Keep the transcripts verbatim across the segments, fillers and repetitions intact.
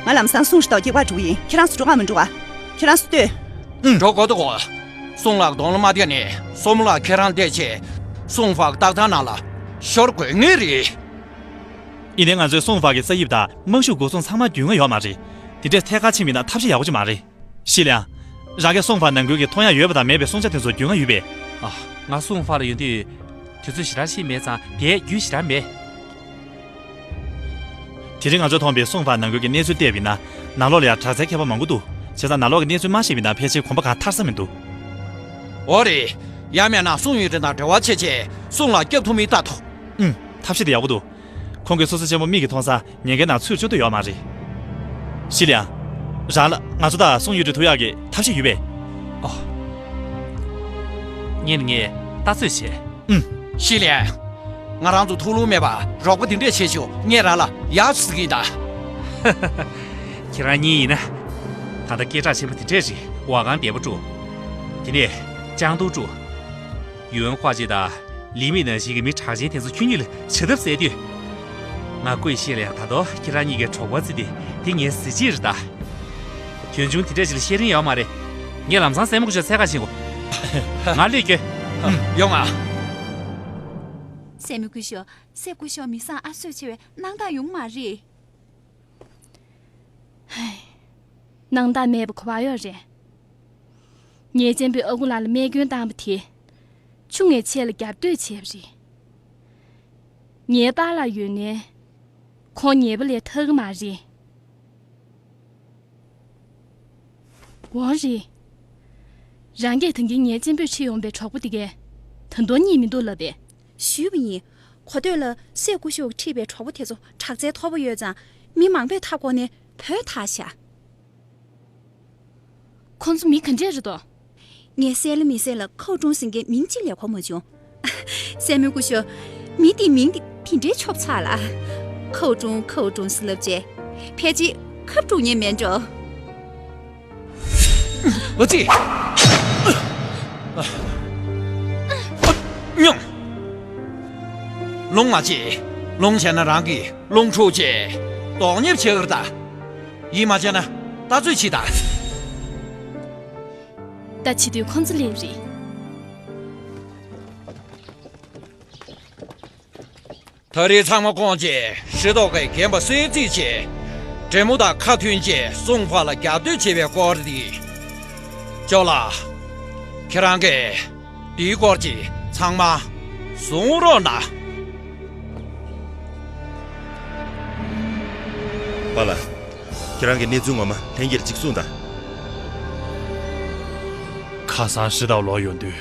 ང་ལམ་སང་སུང་ཧྲི་ཏའོ་སྐྱེལ་བར་འགྲོ་གི་ཡིན། ཁྱེད་རང་ཚོ་འགྲོ་ག་མི་འགྲོ་ག་ཁྱེད་རང་ཚོ་ལྟོས། ཨུང་། འགྲོ་དགོས་འདུག་གོ། སུང་ལགས་གདོང་ལ་མ་བལྟས་ནས་སྲུ་མོ་ལགས་ཁྱེད་རང་བལྟས་བྱས། སུང་ཧྥ་རྟགས་ཐང་ནང་ལ་ཤོར་དགོས་ངེས་རེད། ཡིན་ནའི་ང་ཚོའི་སུང་ཧྥ་གི་ས་དབྱིབས་དང་དམག་ཤུགས་འགོ་སྲུང་ཚང་མ་རྒྱུས་མངའ་ཡོད་མ་རེད། དེ་འདྲས་ཐད་ཀར་ཕྱིན་པ་ཡིན་ན་ཐབས་ཤེས་ཡག་པོ་ཅིག་མ་རེད། ཤི་ལིང་། རང་གིས་སུང་ཧྥ་ནང་ཁུལ་གྱི་མཐོང་ཡག་ཡོད་པ་དང་མེད་པའི་སྲུང་བྱ་དེ་ཚོ་རྒྱུས་མངའ་ཡོད་པས། ཨ། ང་སུང་ཧྥ་ལ་ཡོང་དུས་དུས་ཚོད་ཞེ་དྲག་ཕྱིན་མེད་ཙང་དེའི་རྒྱུས་ཞེ་དྲག་མེད། དེ་རིང་ང་ཚོས་མཐོང་བའི་སུང་ཧྥ་ནང་ཁུལ་གྱི་གནས་ཚུལ་བལྟས་པ་ཡིན་ན། ནང་ལོགས་ལ་ཡང་དྲག་རྩལ་མཁས་པ་མང་པོ་འདུག་བྱས་ཙང་ནང་ལོགས་ཀྱི་གནས་ཚུལ་མ་ཤེས་པ་ཡིན་ན་ཕལ་ཆེར་གོམ་པ་གང་ཐར་ས་མི་འདུག་འོ་རེད། ཡང་མིན་ན་སུང་ཡུས་ཀྲིན་དང་འབྲེལ་བ་བྱས་བྱས་སུང་ལ་སྐྱོབ་ཐུབ་མིན་ལྟ་ཐུབ། ཨུམ། ཐབས་ཤེས་དེ་ཡག་པོ་འདུག་ཁོང་གིས་སོ་སོ་གཅེན་པོ་མིག་གིས་མཐོང་ས་ཉེན་ཁའི་ནང་ཚུད་བཅུག་འདོད་ཡོད་མ་རེད། ཤི་ལིང་། རང་ལ་ང་ཚོ་དང་སུང་ཡུས་ཀྲིན་ཐུག་ཡག་གི་ཐབས་ཤེས་ཡོད་པས། ཨོ། ངས་ནི་ངས་ལྟ་ཚོད་བྱས། ཨུམ། ཤི་ལིང་། ང་རང་ཚོ་ཐུགས་ལུང་མེད་པར་རོགས་པ་འདི་འདྲས་བྱེད་ཆོག་ངས་རང་ལ་ཡག་ཟེར་གྱི་ཡིན་ད། ཁྱེད་རང་གཉིས་ཡིན་ན། ད་ལྟ་སྐད་གྲགས་ཆེན་པོ་དེ་འདྲས་རེད། ཝ་ཁང་འདས་པོ་ཀྲུའུ། དེ་ནས་ཅང་ཏུའུ་ཀྲུའུ། ཡུན་ཧྭ་ཅི་དང་། ལི་མི་ནང་བཞིན་གྱི་མི་གྲགས་ཅན་དེ་ཚོ་ཁྱོད་གཉིས་ལ་བྱ་ཐབས་ཟད་དུས། ང་ཀུའེ་ཤེས་ལ་ཡང་ད་དུང་ཁྱེད་རང་གཉིས་ཀྱི་གྲོགས་པོ་བརྩི་དེ་དེ་ངའི་གཟི་བརྗིད་རེད་ད། གྱོན་ཆུང་དེ་འདྲ་ཞིག་ལ་བཤད་རིན་ཡོད་མ་རེད། ངས་ལམ་སང་སྲས་མོ་སྐུ་ཞབས་འཚོལ་ག་ཕྱིན་གོ། ང་སླེབས་ཀྱི། ཡོང་ང་། སྲས་མོ་སྐུ་ཞབས། སྲས་སྐུ་ཞབས་མི་བཟང་ཨ་གསོད་ཆེ་བའི་སྣང་དག་ཡོང་མ་རེད། ཧེ། སྣང་དག་མེད་པ་ག་པར་ཡོད་རེད། ངའི་གཅེན་པོས་ཨ་ཁུ་ལགས་ལ་རྨས་སྐྱོན་བཏང་བ་དེ། ཆུང་ངེས་ཆེ་ལ་རྒྱབ་གཏོད་བྱས་པ་རེད། ངའི་པཱ་ལགས་ཡོད་ནའི། ཁོང་ཉེས་པ་ལས་ཐར་གྱི་མ་རེད། འོ་རེད། རང་གིས་ད་གིན་ངའི་གཅེན་པོས་ཁྲིད་ཡོང་པའི་གྲོགས་པོ་དེ་གས། ད་དུང་རྙེད་མི་འདུག་ལབ་པས། ཞུས་པ་ཡིན། གོ་ཐོས་ལ་སྲས་སྐུ་ཞབས་ཁྲིད་པའི་གྲོགས་པོ་དེ་ཚོ་དྲག་རྩལ་མཐོ་པོ་ཡོད་ཙང་། མི་མང་པོས་མཐའ་བསྐོར་ནས་བོད་ཐར་ཤག་ཁོང་ཚོ་མི་ག་འདྲས་རེད་དོ། ངས་གསལ་ལ་མི་གསལ་ལ་ཁའུ་ཀྲུང་ཟེར་མཁན་མིང་གཅིག་ལས་གོ་མ་བྱུང་། སྲས་མོ་སྐུ་ཞབས། མི་དེའི་མིང་དེ་དེ་འདྲའི་ཆོབ་ཚ་ལ། ཁའུ་ཀྲུང་ཁའུ་ཀྲུང་ཟེར་ལབ་བྱས། ཕལ་ཆེར་ཁ་བཀྲུ་མཁན་མེད་འགྲོ། ཨ་ཙི། ཉོང་། རླུང་མ་བྱེད། རླུང་བྱས་ན་རང་གི་རླུང་འཁྲུག་བྱེད། དོགས་གཉེར་བྱེད་ཀར་ད། ཡིད་མ་ཆེས་ན་ལྟ་ཚོད་བྱེད་ད། ད་བྱེད་དུས་ཁོང་ཚོ་སླེབས་རེད། ད་རེས་ཚང་མ་བསྐོངས་རྗེས་ཧྲི་ཏོག་གིས་རྒན་པ་གསོད་རྩིས་བྱས། འདྲེ་མོ་དང་ཁ་མཐུན་རྗེས་སུང་ཧྥ་ལ་རྒྱབ་གཏོད་བྱེད་པའི་སྐོར་འདི། ཅོ་ལགས། ཁྱེད་རང་གིས་འདིའི་སྐོར་གྱི་ཚང་མ་གསུང་རོགས་གནང་། པཱ་ལགས། ཁྱེད་རང་གིས་གནས་ཚུལ་ངོ་མ་ལྷན་རྒྱས་ལ་གཅིག་གསུངས་དང་། ཁ་སང་ཧྲི་ཏོག་ལོག་ཡོང་དུས།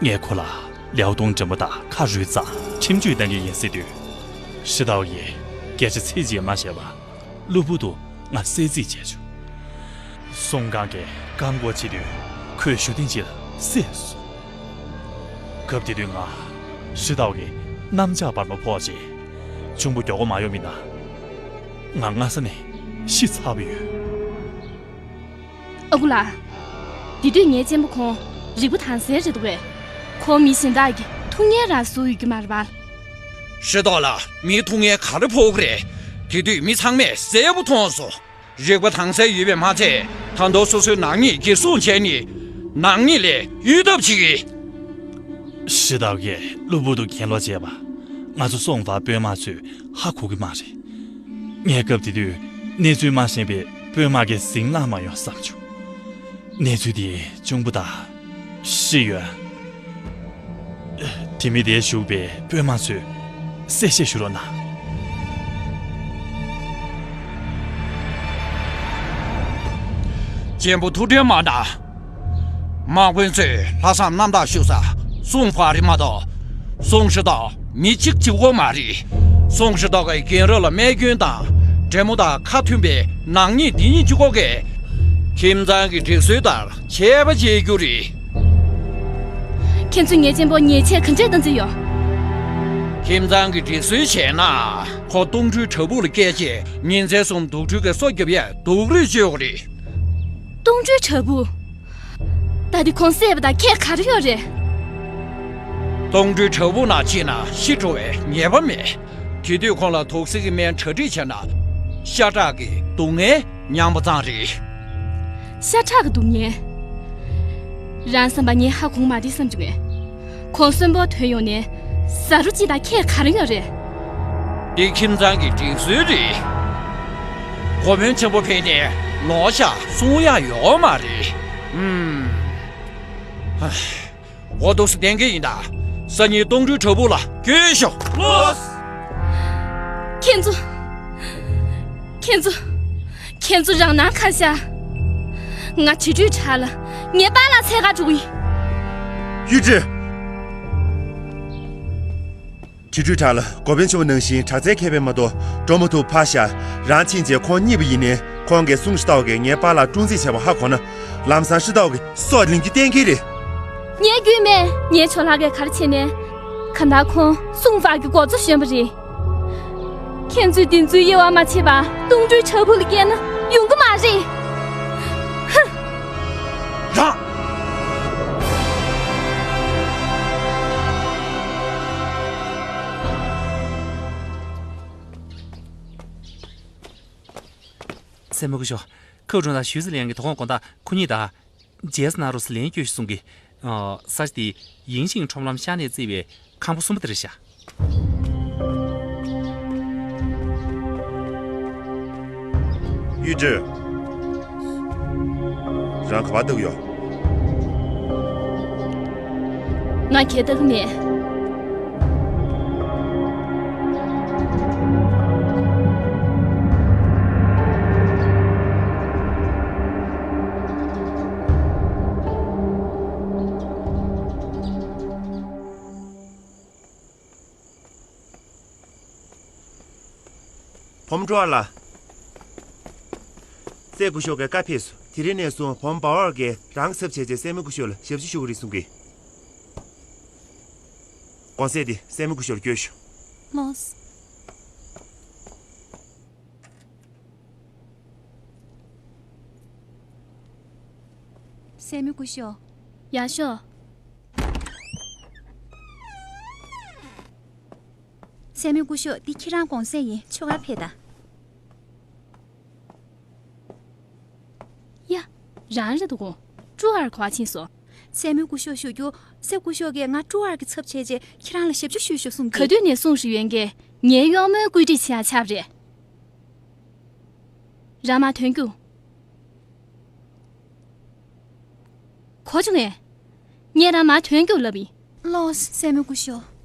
ངས་ཁོ་ལ་ལེའོ་ཏུང་འདྲེ་མོ་དང་ཁ་རུས་ཙང་ཁྲིམས་གཅོད་གཏང་གི་ཡིན་ཟེར་དུས། ཧྲི་ཏོག་གིས་སྐད་ཆ་ཚིག་གཅིག་མ་བཤད་པར་གློ་བུར་དུ་ང་གསོད་རྩིས་བྱས་བྱུང་། སུང་ཀང་གིས་བཀག་འགོག་བྱེད་དུས་ཁོས་ཞུ་སྟེང་ཅིག་ལ་བསད་སོང་། སྐབས་དེ་དུས་ང་ཧྲི་ཏོག་གི་གནམ་ལྕགས་འབར་མ་ཕོག་རྗེས་གཅུང་པོ་མགྱོགས་པོ་མ་ཡོང་མིན་ན་ང་སྔ་ས་ནས་ཤི་ཚར་བ་ཡོད། ཨ་ཁུ་ལགས། དེ་དུས་ངའི་གཅེན་པོ་ཁོང་རིག་པ་དྭངས་གསལ་རེད་འདུག་གས། ཁོང་མི་གཞན་དག་གི་ཐུགས་ངན་རང་བཟོ་ཡོད་རྒྱུ་མ་རེད་པ། ཧྲི་ཏོག་ལ་མིའི་ཐུགས་ངན་ག་རེ་ཕོག་གི་རེད། དེ་དུས་མི་ཚང་མས་གསལ་པོ་མཐོང་སོང་། རིག་པ་དྭངས་གསལ་ཡོད་པས་མ་ཚད། ད་དུང་སོ་སོའི་ནག་ཉེས་འགེབས་སྲུང་བྱས་ནས་ནག་ཉེས་ལས་གཡོལ་ཐབས་བྱེད་ཀྱི། ཧྲི་ཏོག་གིས་གློ་བུར་དུ་གྱེན་ལོག་བྱས་པ་ང་ཚོ་སུང་ཧྥ་དཔོན་དམག་ཚོས་ཧ་གོ་གི་མ་རེད། ངས་སྐབས་དེ་དུས་གནས་ཚུལ་མ་ཤེས་པའི་དཔོན་དམག་གིས་ཟིང་ལངས་མ་ཡོང་བསམ་བྱུང་། གནས་ཚུལ་དེའི་གཅུང་པོ་དང་ཤི་ཡོན། དེ་མི་དེར་ཞུགས་པའི་དཔོན་དམག་ཚོས་གསལ་བཤད་ཞུ་རོགས་གནང་། གཅེན་པོ་ཐུགས་ཁྲལ་མ་གནང་། དམག་དཔོན་ཚོས་ལྷག་བསམ་རྣམ་དག་ཞུ་ས་སུང་ཧྥ་རེད་མ་གཏོགས། སུང་ཧྲི་ཏོག་མི་གཅིག་གཅིག་པོ་མ་རེད། སུང་ཧྲི་ཏོག་གི་རྒན་རབས་ལ་རྨས་སྐྱོན་དང་འདྲེ་མོ་དང་ཁ་མཐུན་པའི་ནག་ཉེས་འདི་གཉིས་གཅིག་པོ་གིས་ཁྱིམ་ཚང་གི་སྒྲིག་སྲོལ་ལྟར་ཆད་པ་བཅད་རྒྱུ་རེད། ཁྱེད་ཚོས་ངའི་གཅེན་པོ་ཉེས་ཆད་ག་འདྲས་གཏང་རྩིས་ཡོད། ཁྱིམ་ཚང་གི་སྒྲིག་སྲོལ་བྱས་ན་ཁོ་སྟོང་ཕྲུག་བྲག་ཕུག་ལ་བསྐྱལ་རྗེས་ཉིན་མཚན་གསུམ་དུག་སྦྲུལ་གྱི་སོ་བརྒྱབ་ཡས་སྡུག་རུས་གཅོད་དགོས་རེད། སྟོང་ཕྲུག་བྲག་ཕུག་ད་དེ་ཁོང་བསད་པ་དང་ཁྱད་ག་རེ་ཡོད་རེད། སྟོང་ཕྲུག་བྲག་ཕུག་ནང་ཕྱིན་ན་ཤི་འགྲོ་བའི་ཉེས་པ་མེད། དེ་དུས་ཁོང་ལ་དུག་སེལ་གྱི་སྨན་གྲ་སྒྲིག་བྱས་ན། ཤ་ཁྲག་གི་སྡུག་བསྔལ་མྱངས་པ་ཙམ་རེད། ཤ་ཁྲག་གི་སྡུག་བསྔལ། རང་བསམ་པ་ངས་ཧ་གོ་མ་རེད་བསམ་བྱུང་ངས། ཁོང་གསོན་པོ་ཐོན་ཡོང་ནས་ཟ་རུ་ཅི་དང་ཁྱད་ག་རེ་ཡོད་རེད། འདི་ཁྱིམ་ཚང་གི་སྒྲིག་སྲོལ་རེད། འགོ་དཔོན་ཆེན་པོ་ཕེབས་ནས་ལོག་ཤག་གསུང་ཡག་ཡོད་མ་རེད། ཨུམ། འོ་འདུག་སེ་བསྟན་གྱི་ཡིན་ད། སང་ཉིན་གཏོང་འགྲུལ་བྲག་ཕུག་ལ་བསྐྱོད་ཤོག་ལོས། ཁྱེད་ཚོ། ཁྱེད་ཚོ། ཁྱེད་ཚོ་རང་སྣང་ག་ཤ། ང་དྲི་དྲོད་དྲག་ལ་ངའི་པཱ་ལགས་འཚོལ་ག་འགྲོ་གི་ཡིན། གཡུ་སྒྲོན། དྲི་དྲོད་དྲག་ལ་འགོ་དཔོན་ཆེན་པོ་ནང་བཞིན་དྲག་རྩལ་མཁས་པས་མ་གཏོགས་འགྲོ་མ་ཐུབ་ཕར་བཞག་རང་ཕྱིན་རྗེས་ཁོང་རྙེད་པ་ཡིན་ནའི་ཁོང་གིས་སུང་ཧྲི་ཏའོ་གིས་ངའི་པཱ་ལགས་དཀྲུག་རྩིས་བྱས་པ་ཧ་གོ་ན་ལམ་སང་ཧྲི་ཏའོ་གིས་སྲོག་ལེན་རྒྱུ་གཏན་འཁེལ་རེད། ངས་རྒྱུས་མེད། ངའི་ཇོ་ལགས་ཀྱིས་ག་རེ་བྱས་ནའི། གང་ལྟར་ཁོང་སུང་ཧྥ་གི་མགོ་གཙོ་གཞོན་པ་རེད། ཁྱེད་ཚོས་འདི་ཚོའི་དབྱེ་བ་མ་ཕྱེ་བར་གཏོང་འགྲུལ་བྲག་ཕུག་ལ་བསྐྱལ་ན་ཡོང་གི་མ་རེད། ཧུ། རང་། སྲས་མོ་སྐུ་ཞབས། ཁའུ་ཁྲུང་དང་ཞུས་ཙི་ལིང་གི་དོ་དགོང་དགོང་དག་ཁོ་གཉིས་དང་། རྗེས་སུ་གནང་རོགས་ཟེར་ལན་བསྐྱོན་ཞིག་གསུང་གི། ཨ། ས་ཆ་དེ་ཡིན་ཞིང་ཁྲོམ་ལམ་ཤར་ནས་བརྩིས་པའི་ཁང་པ་གསུམ་པ་དེ་རེད་ཤག་གཡུ་སྒྲོན། རང་ག་པར་ལྟ་གི་ཡོད། ང་གང་ཡང་ལྟ་གི་མེད། བུ་མོ་ཀྲོའུ་ཨར་ལགས། སྲས་སྐུ་ཞབས་ཀྱི་བཀའ་ཕེབས་སོང་། དེ་རིང་ནས་བཟུང་བུ་མོ་བའོ་ཨར་གྱིས་རང་གི་ཚབ་བྱས་རྗེས་སྲས་མོ་སྐུ་ཞབས་ལ་ཞབས་ཕྱི་ཞུ་གི་རེད་གསུང་གི། དགོང་ཟས་དེ་སྲས་མོ་སྐུ་ཞབས་ལ་སྐྱོན་ཤོག་ལོས། སྲས་མོ་སྐུ་ཞབས། ཡར་ཤོག་སྲས་མོ་སྐུ་ཞབས། འདི་ཁྱེད་རང་དགོང་ཟས་ཡིན། ཆོག་གར་ཕེབས་དང་། ཡ། རང་རེད་འདུག་གོ། ཀྲོའུ་ཨར་ག་པར་ཕྱིན་སོང་། སྲས་མོ་སྐུ་ཞབས་ཞུ་རྒྱུ། སྲས་སྐུ་ཞབས་ཀྱིས་ང་ཀྲོའུ་ཨར་གྱི་ཚབ་བྱས་རྗེས་ཁྱེད་རང་ལ་ཞབས་ཕྱི་ཞུས་ཤོག་གསུངས་གི། ག་དུས་ནས་སུང་ཧྲི་ཡོན་གྱིས་ངའི་གཡོག་མོའི་བཀོད་སྒྲིག་བྱེད་ཡག་ཆགས་པ་རེད། རང་མར་ཐོན་རྒྱུགས། གོ་བྱུང་ངས། ངས་རང་མར་ཐོན་རྒྱུགས་ལབ་ཡིན། ལོས། སྲས་མོ་སྐུ་ཞབས།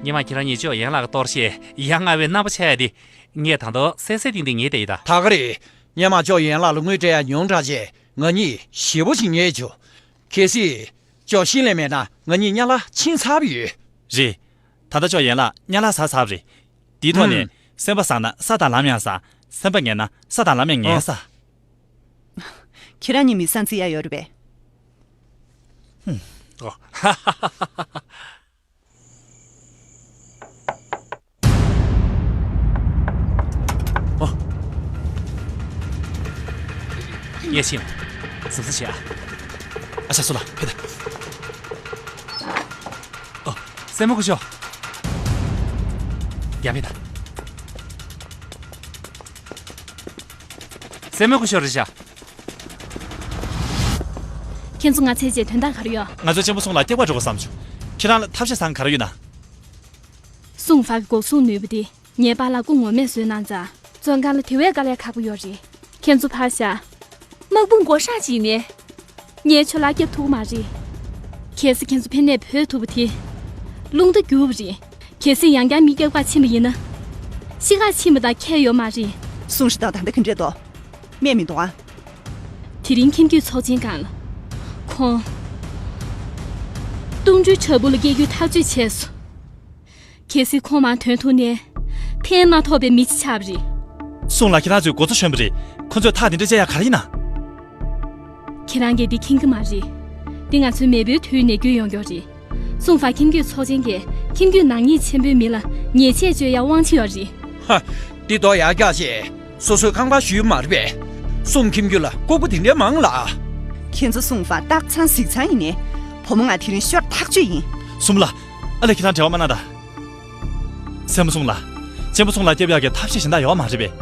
སྔོན་མ་ཁྱེད་རང་གཉིས་ཅོ་ཡན་ལགས་ཀྱི་གཏོར་བཤིག་ཡ་ང་བའི་རྣམ་པ་ཆགས་ཡ་དེ། ངས་ད་དུང་གསལ་གསལ་ཏིང་ཏིང་ངེས་བསྡད་ཡོད་ད། ད་ག་རེད། སྔོན་མ་ཅོ་ཡན་ལགས་ལ་དངུལ་སྤྲད་ཡ་ཉུང་དྲགས་རྗེས་ང་གཉིས་ཞེ་པོ་ཞིག་ཉེས་བྱུང་། གལ་སྲིད། ཅོ་ཤིང་ལས་མེད་ན་ང་གཉིས་གཉའ་ལ་ཕྱིན་ཚར་བ་ཡོད། རེད། ད་ལྟ་ཅོ་ཡན་ལགས་གཉའ་ལ་ཟ་ཚར་བ་རེད། དེའི་ཐོག་ནས། ཨུམ། སེམས་པ་བཟང་ན་ས་དང་ལམ་ཡང་བཟང་། སེམས་པ་ངན་ན་ས་དང་ལམ་ཡང་ངན་ས། ཨོ། ཁྱེད་རང་གཉིས་མི་བཟང་རྩི་ཡ་ཡོད་རེད་པས། ཧུམ། ཨོ། ཧ་ཧ་ཧ་ཧ། ཨོ། ཡེ་ཤིང་། གཟབ་གཟབ་བྱེད་ཨ། ཨ་ཤ་སུ་ལ་ཕེ་ད། ཨོ། སྲས་མོ་སྐུ་ཞབས། ཡ་ཕེ་ད། སྲས་མོ་སྐུ་ཞབས་རེད་ཤག་ཁྱེད་ཚོ་ང་འཚོལ་རྗེས་དོན་དག་ག་རེ་ཡོད། ང་ཚོ་གཅེན་པོ་སུང་ལ་སྐྱག་པ་འགྲོ་དགོས་བསམ་བྱུང་། ཁྱེད་རང་ལ་ཐབས་ཤེས་བཟང་ག་རེ་ཡོད་ན། སུང་ཧྥ་གི་འགོག་སྲུང་ནུས་པ་དེ་ངའི་པཱ་ལགས་སྐུ་ངོ་མས་བཟོས་གནང་ཙང་བཙོན་ཁང་ལ་དེ་བས་དཀའ་ལས་ཁག་པོ་ཡོད་རེད། ཁྱེད་ཚོ་ཕར་བཞག་དམག་དཔུང་བགོ་བཤའ་བྱས་ནས་ངའི་ཆོ་ལག་སྐྱབས་ཐུབ་ཀྱི་མ་རེད། གལ་སྲིད་ཁྱེད་ཚོ་ཕན་ནས་བུད་ཐུབ་པ་དེ་རླུང་རྟ་རྒྱུག་པ་རེད། གལ་སྲིད་ཡང་བསྐྱར་མི་སྐྱབས་ག་ཕྱིན་པ་ཡིན་ན། ཤི་ཁ་ཕྱིན་པ་དང་ཁྱད་ཡོད་མ་རེད། སུང་ཧྲི་ཏའོ་ད་ལྟ་ག་འདྲས་འདུག་སྨྲས་མི་འདུག་ཨ། དེ་རིང་ཁྱིམ་རྒྱུད་ཚོགས་ཆེན་སྒང་ལ། ཁོང་། གཏོང་འགྲུལ་བྲག་ཕུག་ལ་སྐྱེལ་རྒྱུའི་ཐག་གཅོད་བྱས་སོང་། གལ་སྲིད་ཁོང་མར་ཐོན་ཐུབ་ན། ཕན་མ་ཐོགས་པའི་མི་ཅིག་ཆགས་པ་རེད། སུང་ལགས་ཁྱེད་རང་ཚོའི་མགོ་གཙོ་གཞོན་པ་རེད། ཁོ་ཚོས་ཐག་དེ་འདྲ་བཅད་ཡག་ག་རེ་ཡིན་ན། ཁྱེད་རང་གིས་འདི་མཁྱེན་གྱི་མ་རེད། འདི་ང་ཚོའི་མེས་པོའི་དུས་ནས་བརྒྱུད་ཡོང་རྒྱུ་རེད། སུང་ཧྥ་ཁྱིམ་རྒྱུད་ཚོགས་ཆེན་གྱིས་ ཁྱིམ་རྒྱུད་ནག་ཉེས་ཆེན་པོའི་མི་ལ་ཉེས་ཆད་གཅོད་ཡ་དབང་ཆ་ཡོད་རེད། ཧ། འདི་རྡོ་ཡར་རྒྱག་ཅེས། སོ་སོའི་ཁང་པ་ཞུས་མ་རེད་པས། གསུམ་ཁྱིམ་རྒྱུད་ལ་ལྐུགས་པ་དེ་འདྲའི་མང་ལ། ཁྱེད་ཚོ་གསུམ་པ་སྟག་ཚང་གཟིག་ཚང་ཡིན་ནའི། བུ་མོ་ང་དེ་རིང་ཤོར་ཐག་ཆོད་ཡིན། གསུམ་ལ། ཨ་ལས་ཁྱེད་རང་འབྲེལ་བ་མ་གནང་ད། སྲས་མོ་གསུམ་ལ། གཅེན་པོ་གསུམ་ལ་སྐྱབས་ཡག་གི་ཐབས་ཤེས་གཞན་དག་ཡོད་མ་རེད་པས།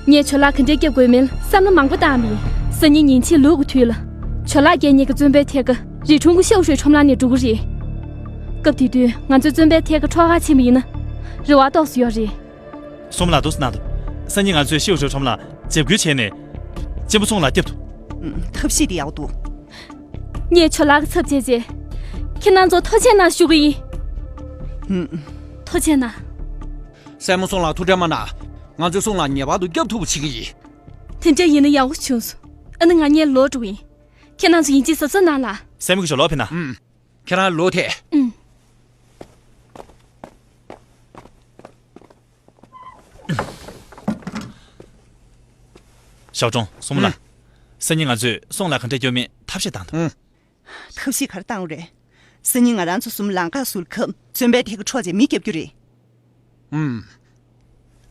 ངས་ཇོ་ལགས་ག་འདྲས་སྐྱབས་དགོས་མིན་བསམ་བློ་མང་པོ་བཏང་མིན། སང་ཉིན་ཉིན་ཕྱེད་ལུག་གི་དུས་ལ། ཇོ་ལགས་རྒྱལ་ཉིད་ཀྱི་བཙོན་པའི་ཐད་ཀ་རི་གྲོང་གི་ཤའུ་ཧྲུའེ་ཁྲོམ་ལ་ནས་འགྲོ་གི་རེད། སྐབས་དེ་དུས་ང་ཚོའི་བཙོན་པའི་ཐད་ཀ་འཕྲོག་ག་ཕྱིན་པ་ཡིན་ན། རེ་བ་ཏོག་ཙམ་ཡོད་རེད། གསུམ་ལ་འདུག་སེ་གནང་དང་། སང་ཉིན་ང་ཚོས་ཤའུ་ཧྲུའེ་ཁྲོམ་ལ་འཇབ་རྒོལ་བྱས་ནས། གཅེན་པོ་གསུམ་ལ་སྐྱབས་ཐུབ། ཨུམ། ཐབས་ཤེས་དེ་ཡག་འདུག་ངས་ཇོ་ལགས་ཀྱི་ཚབ་བྱས་རྗེས། ཁྱེད་རྣམ་ཚོར་ཐུགས་རྗེ་ཆེ་གནང་ཞུ་གི་ཡིན། ཨུམ། ཐུགས་རྗེ་ཆེ་གནང་། སྲས་མོ་གསུམ་ལ་ཐུགས་ཁྲལ་མ་གནང་། ང་ཚོས་གསུམ་ལ་ངེས་པར་དུ་སྐྱབས་ཐུབ་པ་བྱེད་ཀྱི་ཡིན། དེ་འདྲ་ཡིན་ན་ཡག་པོ་བྱུང་སོང་། ཨ་ནི་ང་གཉིད་ལོག་འགྲོ་གི་ཡིན། ཁྱེད་རྣམ་ཚོ་ཡིན་གཅིག་གཟབ་གཟབ་གནང་ལ། སྲས་མོ་གི་ཞོ་ལོག་ཕེབས་ན། ཨུམ། ཁྱེད་རང་ལོག་ཐལ། ཨུམ། ཞའོ་ཀྲུང་། གསུམ་ལ། ཨུམ། སང་ཉིན་ང་ཚོས་གསུམ་ལ་ག་འདྲས་སྐྱོབ་མིན་ཐབས་ཤེས་བཏང་དང་། ཨུམ། ཐབས་ཤེས་ག་རེ་བཏང་དགོས་རེད། སང་ཉིན་ང་རང་ཚོ་གསུམ་ལམ་ཁ་ཟུར་ཁབ་བཙོན་པའི་ཐད་ཀ་འཕྲོག་བྱས་མི་སྐྱོབ་རྒྱུ་རེད། ཨུམ།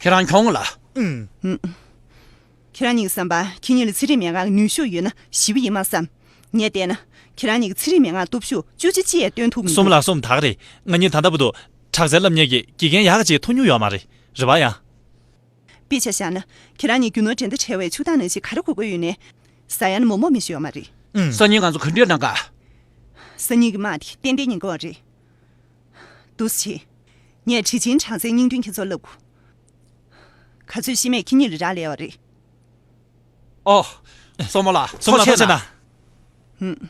ཁྱེད་རང་ཁྱོང་ལ། ཨུམ། ཁྱེད་རང་གཉིས་ཀྱི་བསམ་པ་ཁྱེད་གཉིས་ལ་ཚན་རིག་མན་ངག་གི་ནུས་ཤུགས་ཡོད་ན་ཞེ་པོ་ཡིན་མ་བསམ། ངས་བལྟས་ན། ཁྱེད་རང་གཉིས་ཀྱི་ཚན་རིག་མན་ངག་སྟོབས་ཤུགས་བཅུ་ཆ་གཅིག་ཡང་སྟོན་ཐུབ་མི་འདུག་གསུམ་ལ་གསུམ་དག་རེད། ང་གཉིས་ད་ལྟ་བར་དུ་དྲག་རྩལ་སློབ་གཉེར་གྱི་དགེ་རྒན་ཡག་གཅིག་ཐོན་མྱོང་ཡོད་མ་རེད། རེད་པ་ཡ། དཔེ་ཆ་བཞག་ན། ཁྱེད་རང་གཉིས་རྒྱུ་ནོར་འགྲན་ཟླ་བྲལ་བའི་ཕྱུག་བདག་ནང་བཞིན་ག་རེ་དགོས་དགོས་ཡོད་ནའི། ཟ་ཡ་ནི་མོག་མོག་མི་ཞིག་ཡོད་མ་རེད། ཨུམ། སང་ཉིན་ང་ཚོ་ག་འདྲས་གནང་ག་སང་ཉིན་གྱི་དམག་དེ་ཏན་ཏན་ཉན་དགོས་པ་རེད། འདུག་སེ་བྱེད། ངས་དྲི་ཆེན་གྲངས་ཚད་སྙིང་དོན་ཁྱེད་ཚོར་ལབ་དགོས། ག་ཚོད་ཤི་མེད་ཁྱེད་གཉིས་ལ་རག་ལས་པ་རེད། ཨོ། སོ་མོ་ལགས། སོ་མོ་ལགས་ཐུགས་རྗེ་ཆེ་གནང་། ཧུམ།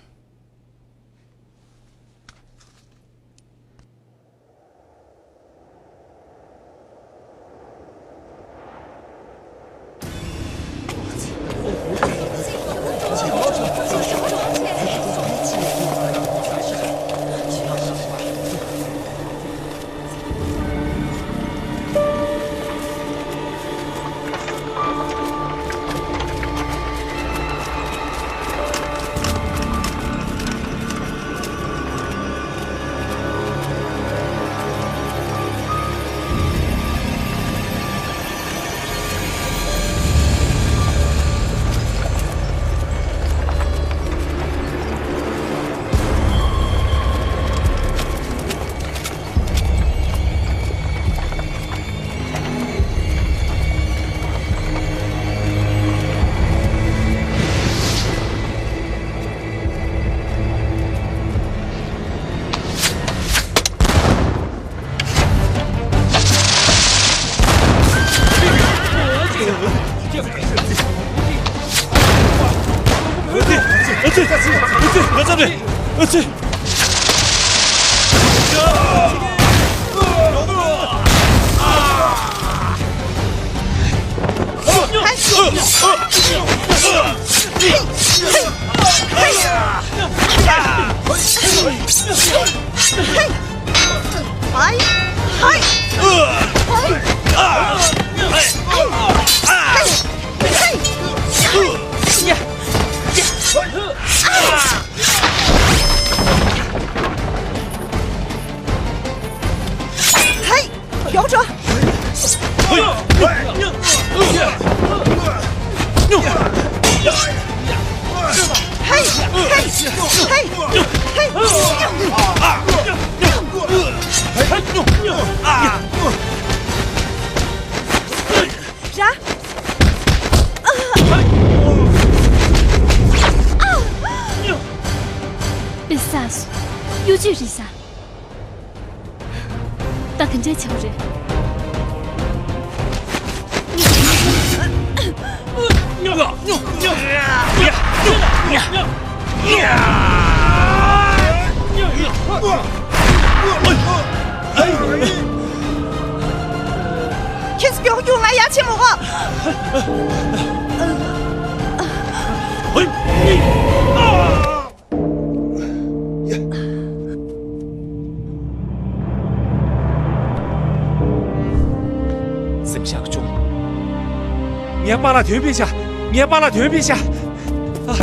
ཡོག་འགྲོ། ར། པེ་སཱ་སུ། གཡོ་ཇུས་རེད་ཤག་ད་ག་འདྲས་བྱེད་དགོས་རེད། ཁྱེད་ཚོ་མགྱོགས་མགྱོགས་ང་ཡར་ཕྱིན་མོ་གོ། སེམས་ཤུགས་ཆུང་། ངའི་པཱ་ལགས་དོན་ཕེབས་ཤག་ངའི་པཱ་ལགས་དོན་ཕེབས་ཤག་ཨ།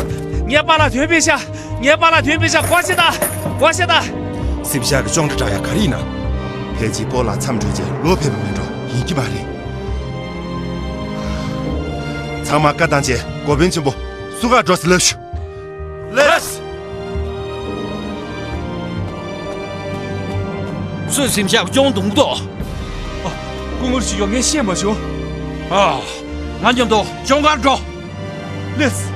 ངའི་པཱ་ལགས་དོན་ཕེབས་ཤག་ངའི་པཱ་ལགས་དོན་ཕེབས་ཤག་སྒོ་ཕྱེ་ད། སྒོ་ཕྱེ་ད། གཟིམ་ཤག་གི་ཅོང་སྒྲ་བསྒྲགས་ཡག་ག་རེ་ཡིན་ན། ཕལ་ཆེར་སྤོ་ལགས་མཚམས་གྲོལ་རྗེས་ལོག་ཕེབས་པ་མིན་འགྲོ། ཡིན་གྱི་མ་རེད། ཚང་མ་བཀའ་བཏང་བྱས་འགོ་དཔོན་ཆེན་པོ་བསུ་གར་འགྲོ་ཟེར་ལབ་ཤོག་ལགས། སུས་གཟིམ་ཤག་གི་ཅོང་བརྡུངས་འདུག་ཨ། སྐུ་ངོ་ཞིག་ཡོད། ངས་ཤེས་མ་བྱུང་། ཨ། ང་མཉམ་དུ་ཅོང་ཁར་འགྲོ། ལགས།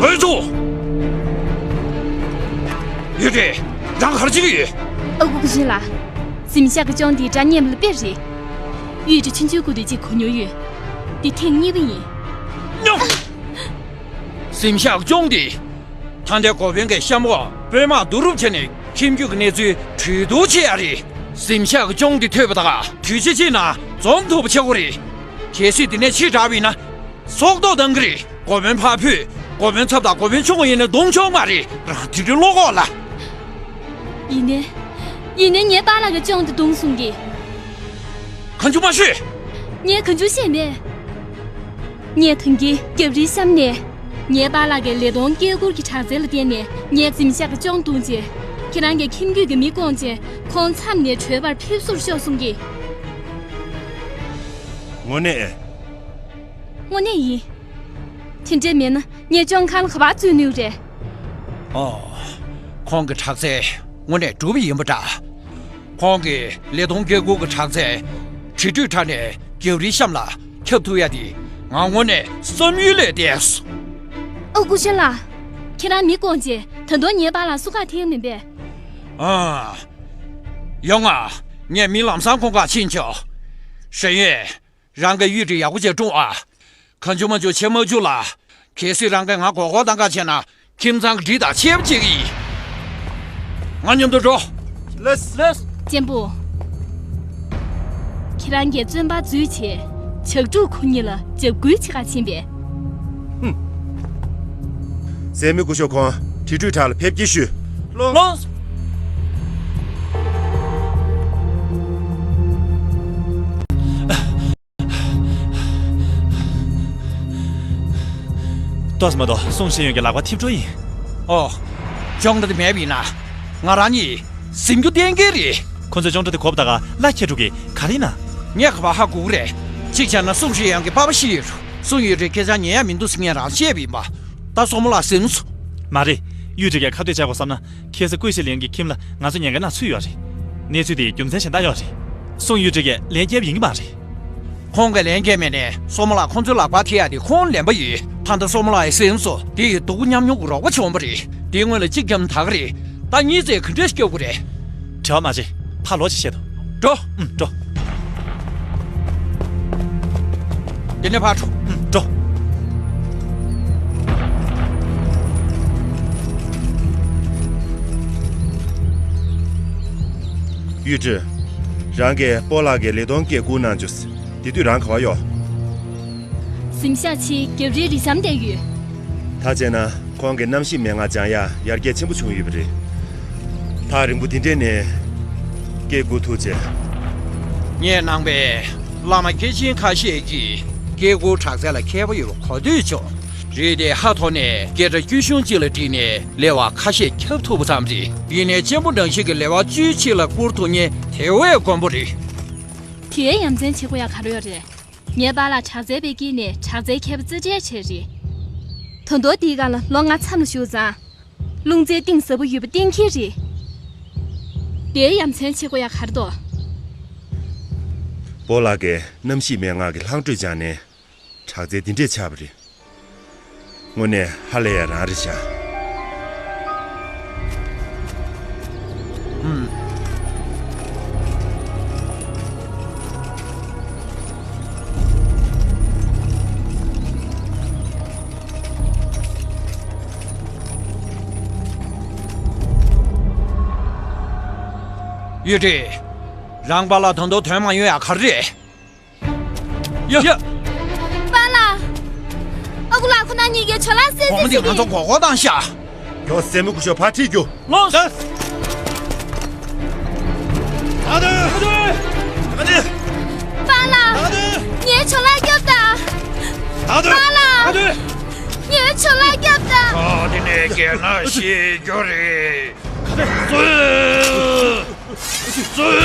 ཨོལ་ཚོ། ཡུས་ཀྲི། རང་ག་རེ་བྱེད་ཀྱི་ཡོད། ཨ་ཁུ། སྐུ་གཞོན་ལགས། གཟིམ་ཤག་གི་ཅོང་འདི་སྒྲ་སྙན་པ་ལ་དཔེ་རེད། ཡུས་ཀྲི་ཆུང་ཆུང་སྐུ་དུས་གཅིག་གོ་མྱོང་ཡོད། འདི་ཐེངས་གཉིས་པ་ཡིན། སྙམ། གཟིམ་ཤག་གི་ཅོང་འདི། ད་ལྟའི་འགོ་དཔོན་གྱིས་གཤམ་འོག་དཔོན་དམག་བསྡུ་རུབ་བྱས་ནས་ཁྱིམ་རྒྱུད་ཀྱི་གནས་ཚུལ་གྲོས་བསྡུར་བྱེད་ཡ་རེད། གཟིམ་ཤག་གི་ཅོང་འདི་ཐོས་པ་དང་དུས་ཚོད་ཅིག་ནང་འཛོམས་ཐུབ་པ་བྱེད་དགོས་རེད། གལ་སྲིད་འདི་ནས་ཕྱི་དྲགས་པ་ཡིན་ན། སྲོག་ཐོག་བཏང་གི་རེད། འགོ་དཔོན་ཕར་ཕུད། འགོ་དཔོན་ཚབ་དང་འགོ་དཔོན་ཆུང་བ་ཡིན་ན་བརྡུང་ཆོག་མ་རེད། རང་དེ་འདྲའི་བློ་ཁོག་ལ། ཡིན་ནའི། ཡིན་ནའི་ངའི་པཱ་ལགས་ཀྱིས་ཅོང་དེ་བརྡུངས་གསུང་གི། གང་བྱུང་མ་ཤོད། ངས་གང་བྱུང་བཤད་མེད། ངས་ཐང་གི་རྒྱབ་རིའི་གཤམ་ནས། ངའི་པཱ་ལགས་ཀྱི་ལས་གཏོང་སྐད་སྒུར་གྱི་དྲག་རྩལ་ལ་བརྟེན་ནས་ངས་གཟིམ་ཤག་གི་ཅོང་བརྡུངས་རྗེས། ཁྱེད་རང་གི་ཁྱིམ་རྒྱུད་ཀྱི་མི་བསྐོངས་རྗེས་ཁོང་མཚམས་ནས་བྲོས་པར་ཕེབས་བསུར་ཤོག་གསུང་གི། དངོས་གནས། དངོས་གནས་ཡིན། དེ་འདྲས་མེད་ན་ངས་ཅོང་ཁང་ལ་ག་པར་འཛུལ་ནུས་རེད། ཨོ། ཁོང་གི་དྲག་རྩལ་དངོས་གནས་གྲུབ་ཡིན་པ་འདྲ། ཁོང་གི་ལས་གཏོང་སྐད་སྒུར་གྱི་དྲག་རྩལ་གྲི་ཁྲུད་དྲངས་ནས་རྒྱབ་རིའི་གཤམ་ལ་ཁྱབ་ཐུབ་ཡ་དེ་ང་དངོས་གནས་བསམ་ཡུལ་ལས་འདས་སོང་། ཨ། སྐུ་གཞོན་ལགས། ཁྱེད་རང་མི་བསྐོངས་རྗེས་ད་དུང་ངའི་པཱ་ལགས་བསུ་ག་ཐེངས་མིན་པས། ཨ། ཡོང་ང་། ངས་མི་ལམ་སང་ཁོང་ག་ཕྱིན་ཆོག་ཞེ་ཡོད། རང་གི་ཡུས་ཀྲི་ཡག་པོ་བྱས་སྲུང་ཨ། གང་བྱུང་མ་བྱུང་བྱེད་མ་བཅུག་ལ། གལ་སྲིད་རང་གིས་ང་མགོ་སྐོར་བཏང་ག་བྱས་ན་ཁྱིམ་ཚང་གི་འགྲིག་དང་ཆད་པ་བྱེད་ཀྱི་ཡིན། ང་མཉམ་དུ་འགྲོ། ལགས། ལགས། གཅེན་པོ། ཁྱེད་རང་གིས་བཙོན་པར་འཛུལ་བྱས་ཇག་ཕྲུག་ཁོ་གཉིས་ལ་འཇབ་རྒོལ་བྱེད་ག་ཕྱིན་པས། ཧུམ། མཛད་མི་སྐུ་ཞབས་ཁོང་གྲི་ཁྲུད་ཁྲ་ལ་ཕེབས་སྐྱེལ་ཞུས། ལགས། ཏོག་ཙམ་མ་གཏོགས་སུང་ཧྲི་ཡོན་གྱི་ལག་པ་ཐིམ་འགྲོ་ཡིན། ཨོ། ཅོང་སྒྲ་དེ་མེད་པ་ཡིན་ན། ང་རང་གཉིས་གཟིམ་རྒྱུ་གཏན་འཁེལ་རེད། ཁོ་ཚོས་ཅོང་སྒྲ་དེ་གོ་བ་ད་ག་ལ་ཁྱེད་ཕྲུག་གིས་ག་རེ་ཡིན་ན། ངས་ག་པར་ཧ་གོ་གི་རེད། གཅིག་བྱས་ན་སུང་ཧྲི་ཡོན་གྱི་པ་ཕ་ཤི་ཡོད་རུ། སུང་ཡུས་ཀྲི་སྐད་ཆ་ཉན་ཡ་མི་འདུག་ཟེར་ངས་རང་བཤད་པ་ཡིན་པ། ད་སྲུ་མོ་ལགས་གཟིམ་སོང་། མ་རེད། ཡུས་ཀྲི་གིས་ཁ་གཏད་བཅག་དགོས་བསམ་ན། ཁ་སང་ཀུའེ་ཤི་ལིང་གི་ཁྱིམ་ལ་ང་ཚོ་ཉེན་ཁའི་ནང་ཚུད་ཡོད་རེད། གནས་ཚུལ་དེ་རྒྱུ་མཚན་གཞན་དག་ཡོད་རེད། སུང་ཡུས་ཀྲི་གིས་ལན་བརྒྱབ་ཡིན་གྱི་མ་རེད། ཁོང་གིས་ལན་བརྒྱབ་མེད་ནའི་སྲུ་མོ་ལགས་ཁོང་ཚོའི་ལག་པར་ཐེབས་ཡ་དེ་ཁོང་ལན་པ་ཡོད། ད་ལྟ་སྲུ་མོ་ལགས་ཡང་གཟིམ་སོང་། དེ་ཡི་སྡུག་པོ་མཉམ་མྱོང་གི་རོགས་པ་བྱུང་བ་རེད། དེའི་སྔོན་ལ་གཅིག་བརྒྱབ་ན་ད་ག་རེད། ད་གཉིས་ཚེ་ག་འདྲས་སྐྱོབ་དགོས་རེད། བྲེལ་བ་མ་བྱེད། ཕར་ལོག་ཅིག་བཤད་དོ། འགྲོ། ཨུམ། འགྲོ། འདི་ནས་ཕར་འགྲོ། ཨུམ། འགྲོ། ཡུས་ཀྲི། རང་གིས་སྤོ་ལགས་ཀྱི་ལས་གཏོང་སྐད་བསྐུར་གནང་བྱུང་། དེ་དུས་རང་ག་པར་ཡོད། གཟིམ་ཤག་ཕྱིའི་རྒྱབ་རིའི་རི་གཤམ་བསྡད་ཡོད། ད་བྱས་ན། ཁོང་གི་གནམ་གཤིས་མན་ངག་སྦྱང་ཡ་ཡར་རྒྱས་ཆེན་པོ་བྱུང་ཡོད་པ་རེད། ཐག་རིང་པོ་འདི་འདྲས་ནས་སྐད་སྒུར་ཐུབ་ཅེས། ངས་ནང་པའི་བླ་མ་སྐྱེས་ཆེན་ཁ་ཤས་ཀྱིས་སྐད་སྒུར་དྲག་རྩལ་ལ་མཁས་པོ་ཡོད་པ་གོ་ཐོས་བྱུང་། རེད་དེ་ཧ་ཐོག་ནས་སྐད་སྒྲ་དཀྱུས་ཤུན་གཅིག་ལ་བསྒྲིགས་ནས་ལེ་དབར་ཁ་ཤས་ཁྱབ་ཐུབ་པ་ཙམ་རེད། ཡིན་ནའི་གཅེན་པོ་ནང་བཞིན་གྱི་ལེ་དབར་བཅུའི་ཕྱེད་ལ་བསྐུར་ཐུབ་མཁན་དེ་བས་དཀོན་པོ་རེད། དེའི་ཡ་མཚན་བྱེད་དགོས་ཡ་ག་རེ་ཡོད་རེད། ངའི་པཱ་ལགས་དྲག་རྩལ་པའི་དཀྱིལ་ནས་དྲག་རྩལ་མཁས་པ་རྩེ་གྲས་བྱས་རེད། ད་དུང་དེའི་སྒང་ལ་ལོ་ལྔ་མཚམས་ལ་བཞུགས་ཙང་། རླུང་རྩའི་གཏིང་ཟབ་པོ་ཡོད་པ་གཏན་འཁེལ་རེད། དེའི་ཡ་མཚན་བྱེད་དགོས་ཡ་ག་རེ་འདུག་སྤོ་ལགས་ཀྱིས་གནམ་གཤིས་མན་ངག་གི་ལྷག་འཕྲོས་སྦྱངས་ནས་དྲག་རྩལ་འདི་འདྲས་ཆགས་པ་རེད། དངོས་གནས་ཧ་ལས་ཡ་རང་རེད་ཤག་ཨུམ། ཡུས་ཀྲི། རང་པཱ་ལགས་ད་དུང་ཐོན་མ་ཡོང་ཡ་ག་རེ་རེད། ཡ། ཡ། པཱ་ལགས། ཨ་ཁུ་ལགས། ཁོ་ན་གཉིས་ཀས་ཇོ་ལགས་བསད་བསད་བྱས་ཏེ། ཁོང་ཚོས་ང་ཚོ་མགོ་སྐོར་བཏང་ཤག་ཁྱོད་སྲས་མོ་སྐུ་ཞབས་ཕར་ཁྲིད་རྒྱུ། ལོངས། ད་དུ། ད་དུ། པཱ་ལགས། ད་དུ། ངའི་ཇོ་ལགས་སྐྱོབས་དང་། ད་དུ། པཱ་ལགས། ད་དུ། ངའི་ཇོ་ལགས་སྐྱོབས་དང་། ཨ། དེ་ནས་རྒན་ན་ཤི་རྒྱུ་རེད། ག་ནས། ཚུར།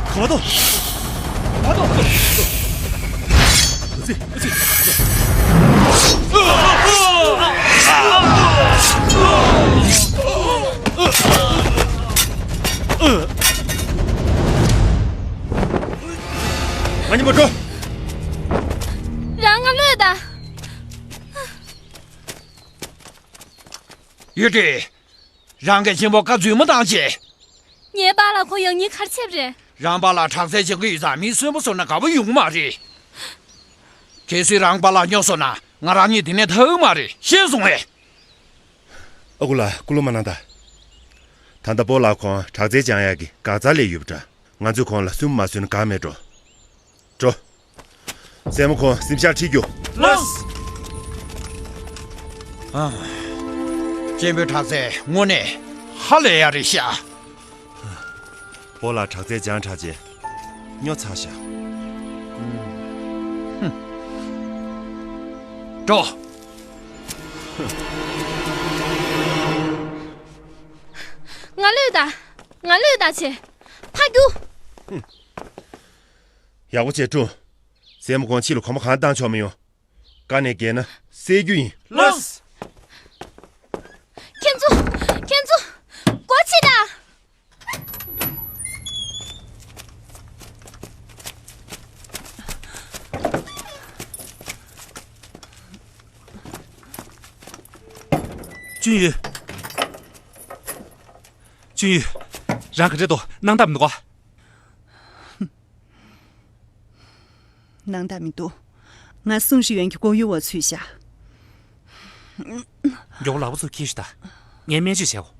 ག་པར་འདུག་ག་པར་འདུག་ང་གཉིས་པོ་འགྲོ། རང་ང་གློད་དང་། ཡུས་ཀྲིན། རང་གི་གཅེན་པོ་བཀའ་རྫུན་མ་བཏང་བྱས། ངའི་པཱ་ལགས་ཁོ་ཡང་སྙིང་ག་རེ་བྱས་པ་རེད། རང་པཱ་ལགས་དྲག་རྩལ་སྦྱང་གི་ཡོད་ཙང་མི་གསོན་པོ་བཟོ་ན་དགའ་པོ་ཡོང་གི་མ་རེད། གལ་སྲིད་རང་པཱ་ལགས་སྨྱོ་སོང་ན་ང་རང་གཉིས་འདི་ནས་ཐར་གི་མ་རེད། ཤེས་སོང་ངས། ཨ་ཁུ་ལགས། སྐུ་ལུང་མ་གནང་དང་། ད་ལྟ་སྤོ་ལགས་ཁོང་དྲག་རྩལ་སྦྱང་ཡག་གི་འགག་རྩ་སླེབས་ཡོད་པ་འདྲ། ང་ཚོས་ཁོང་ལ་སུན་མ་སུན་དགའ་མེད་འགྲོ། འགྲོ། སྲས་མོ་ཁོང་གཟིམ་ཤག་ཁྲིད་རྒྱུ། ལགས། ཨ། གཅེན་པོའི་དྲག་རྩལ་དངོས་གནས་ཧ་ལས་ཡག་རེད་ཤག་སྤོ་ལགས་དྲག་རྩལ་སྦྱངས་དྲགས་རྗེས་སྨྱོ་ཚར་ཤག་ཧུམ། འགྲོ། ང་གློད་དང་། ང་གློད་དང་བྱས། ཕར་རྒྱུགས། ཡག་པོ་བྱས་སྒྲུབ། སྲས་མོ་ཁོང་ཕྱི་ལ་གོམ་པ་གང་བཏང་ཆོག་མི་ཡོང་། དཀའ་ནས་བརྒལ་ན་བསད་རྒྱུ་ཡིན། ལགས། ཁྱེད་ཚོ། ཁྱེད་ཚོ། སྒོ་ཕྱེ་དང་། ཅུན་ཡུས། ཅུན་ཡུས། རང་ག་འདྲ་འདུག་སྣང་དག་མི་འདུག་ག་སྣང་དག་མི་འདུག་ང་སུང་ཧྲི་ཡོན་གྱི་ལྐོག་གཡོ་བ་ཚུད་ཤག་མགྱོགས་པོ་ལག་པ་ཚུར་འཁྱེར་ཤོག་དང་། ངས་སྨན་བཅོས་བྱེད་གོ།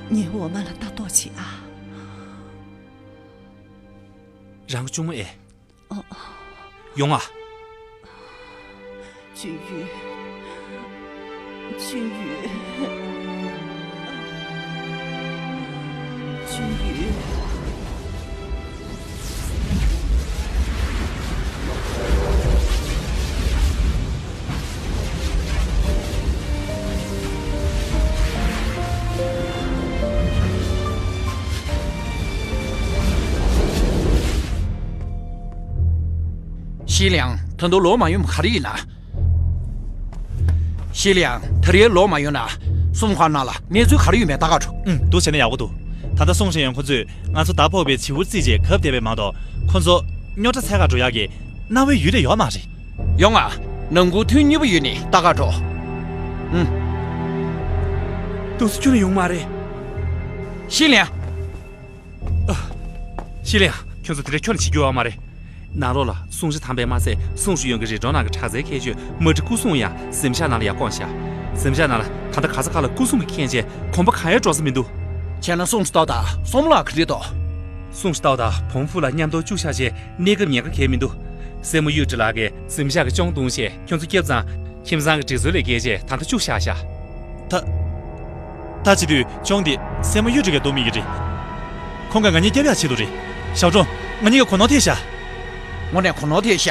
ངའི་འོ་མ་ལ་ལྟ་རྟོག་བྱེད་ཨ། རང་གི་གཅུང་མོ་ཨེ། ཨ། ཡོང་ང་། ཅུན་ཡུས། ཅུན་ཡུས། ཅུན་ཡུས། ཤི་ལིང་། ད་དུང་ལོག་མ་ཡོང་བ་ག་རེ་ཡིན་ན། ཤི་ལིང་། ད་རེས་ལོག་མ་ཡོང་ན། སུང་ཧྭ་ནང་ལ་གནས་ཚུལ་ག་རེ་ཡོད་མེད་ལྟ་ག་འགྲོ། ཨུམ། འདུག་བྱས་ན་ཡག་པོ་འདུག་ད་ལྟ་སུང་ཧྲི་ཡོན་ཁོ་ཚོས་ང་ཚོ་ཟླ་ཕོག་པའི་བྱིའུ་རྩིས་བྱས་གབ་བསྡད་པ་མ་གཏོགས། ཁོ་ཚོ་རྙོག་དྲ་འཚོལ་ག་འགྲོ་ཡག་གི་རྣ་བའི་ཡུལ་ལས་ཡོད་མ་རེད། ཡོང་ང་། ནང་ཁུལ་ཐུག་སྙིང་པོ་ཡོད་ནི་ལྟ་ག་འགྲོ། ཨུམ། འདུག་སེ་ཁྱོན་ནས་ཡོང་མ་རེད། ཤི་ལིང་། ཨ། ཤི་ལིང་། ཁྱོད་ཚོ་དེ་འདྲ་ཁྱོན་ནས་བྱེད་རྒྱུ་ཡོད་མ་རེད། ནང་ལོགས་ལ་སུང་ཧྲི་ཐང་པས་མ་ཚད་སུང་ཧྲི་ཡོན་གྱི་རི་གྲོང་ནང་གི་དྲག་རྩལ་མཁས་མཆོག་མ་ཏྲི་སྐུ་སྲུང་ཡང་གཟིམ་ཤག་ནང་ལ་ཡར་བསྐོངས་ཤག་གཟིམ་ཤག་ནང་ལ་ད་ལྟ་ག་ས་ག་ལ་སྐུ་སྲུང་གིས་ཁེངས་བྱས་གོམ་པ་གང་ཡང་འགྲོ་ས་མི་འདུག་བྱས་ན་སུང་ཧྲི་ཏའོ་དང་སྲུང་མ་ལགས་ག་འདྲ་འདུག་སུང་ཧྲི་ཏའོ་དང་བོང་ཧྥུ་ལགས་མཉམ་དུ་བཅུག་བཞག་བྱས་གནས་སྐབས་ཉེན་ཁ་གང་ཡང་མི་འདུག་སྲས་མོ་ཡུས་ཀྲིན་ལགས་ཀྱིས་གཟིམ་ཤག་གི་གཅོང་བརྡུངས་བྱས་ཁྱོད་ཚོ་སྐྱོབ་ཙང་། ཁྱིམ་ཚང་གི་སྒྲིག་སྲོལ་ལས་འགལ་བྱས་ད་ལྟ་བཅུག་བཞག་ཤག་ད། ད་བྱེད་དུས་གཅོང་འདི་སྲས་མོ་གཡུ་ཁྲི་གིས་བརྡུང་མི་གི་རེད། ཁོང་གིས་ང་གཉིས་སྐྱོབ་ཡག་ཆེད་དུ་རེད། ཞའོ་ཀྲུང་། ང་གཉིས་ཀྱིས་གོ་ནོར་ཐེབས་ཤག་དངོས་གནས་གོ་ནོར་ཐེབས་ཤག་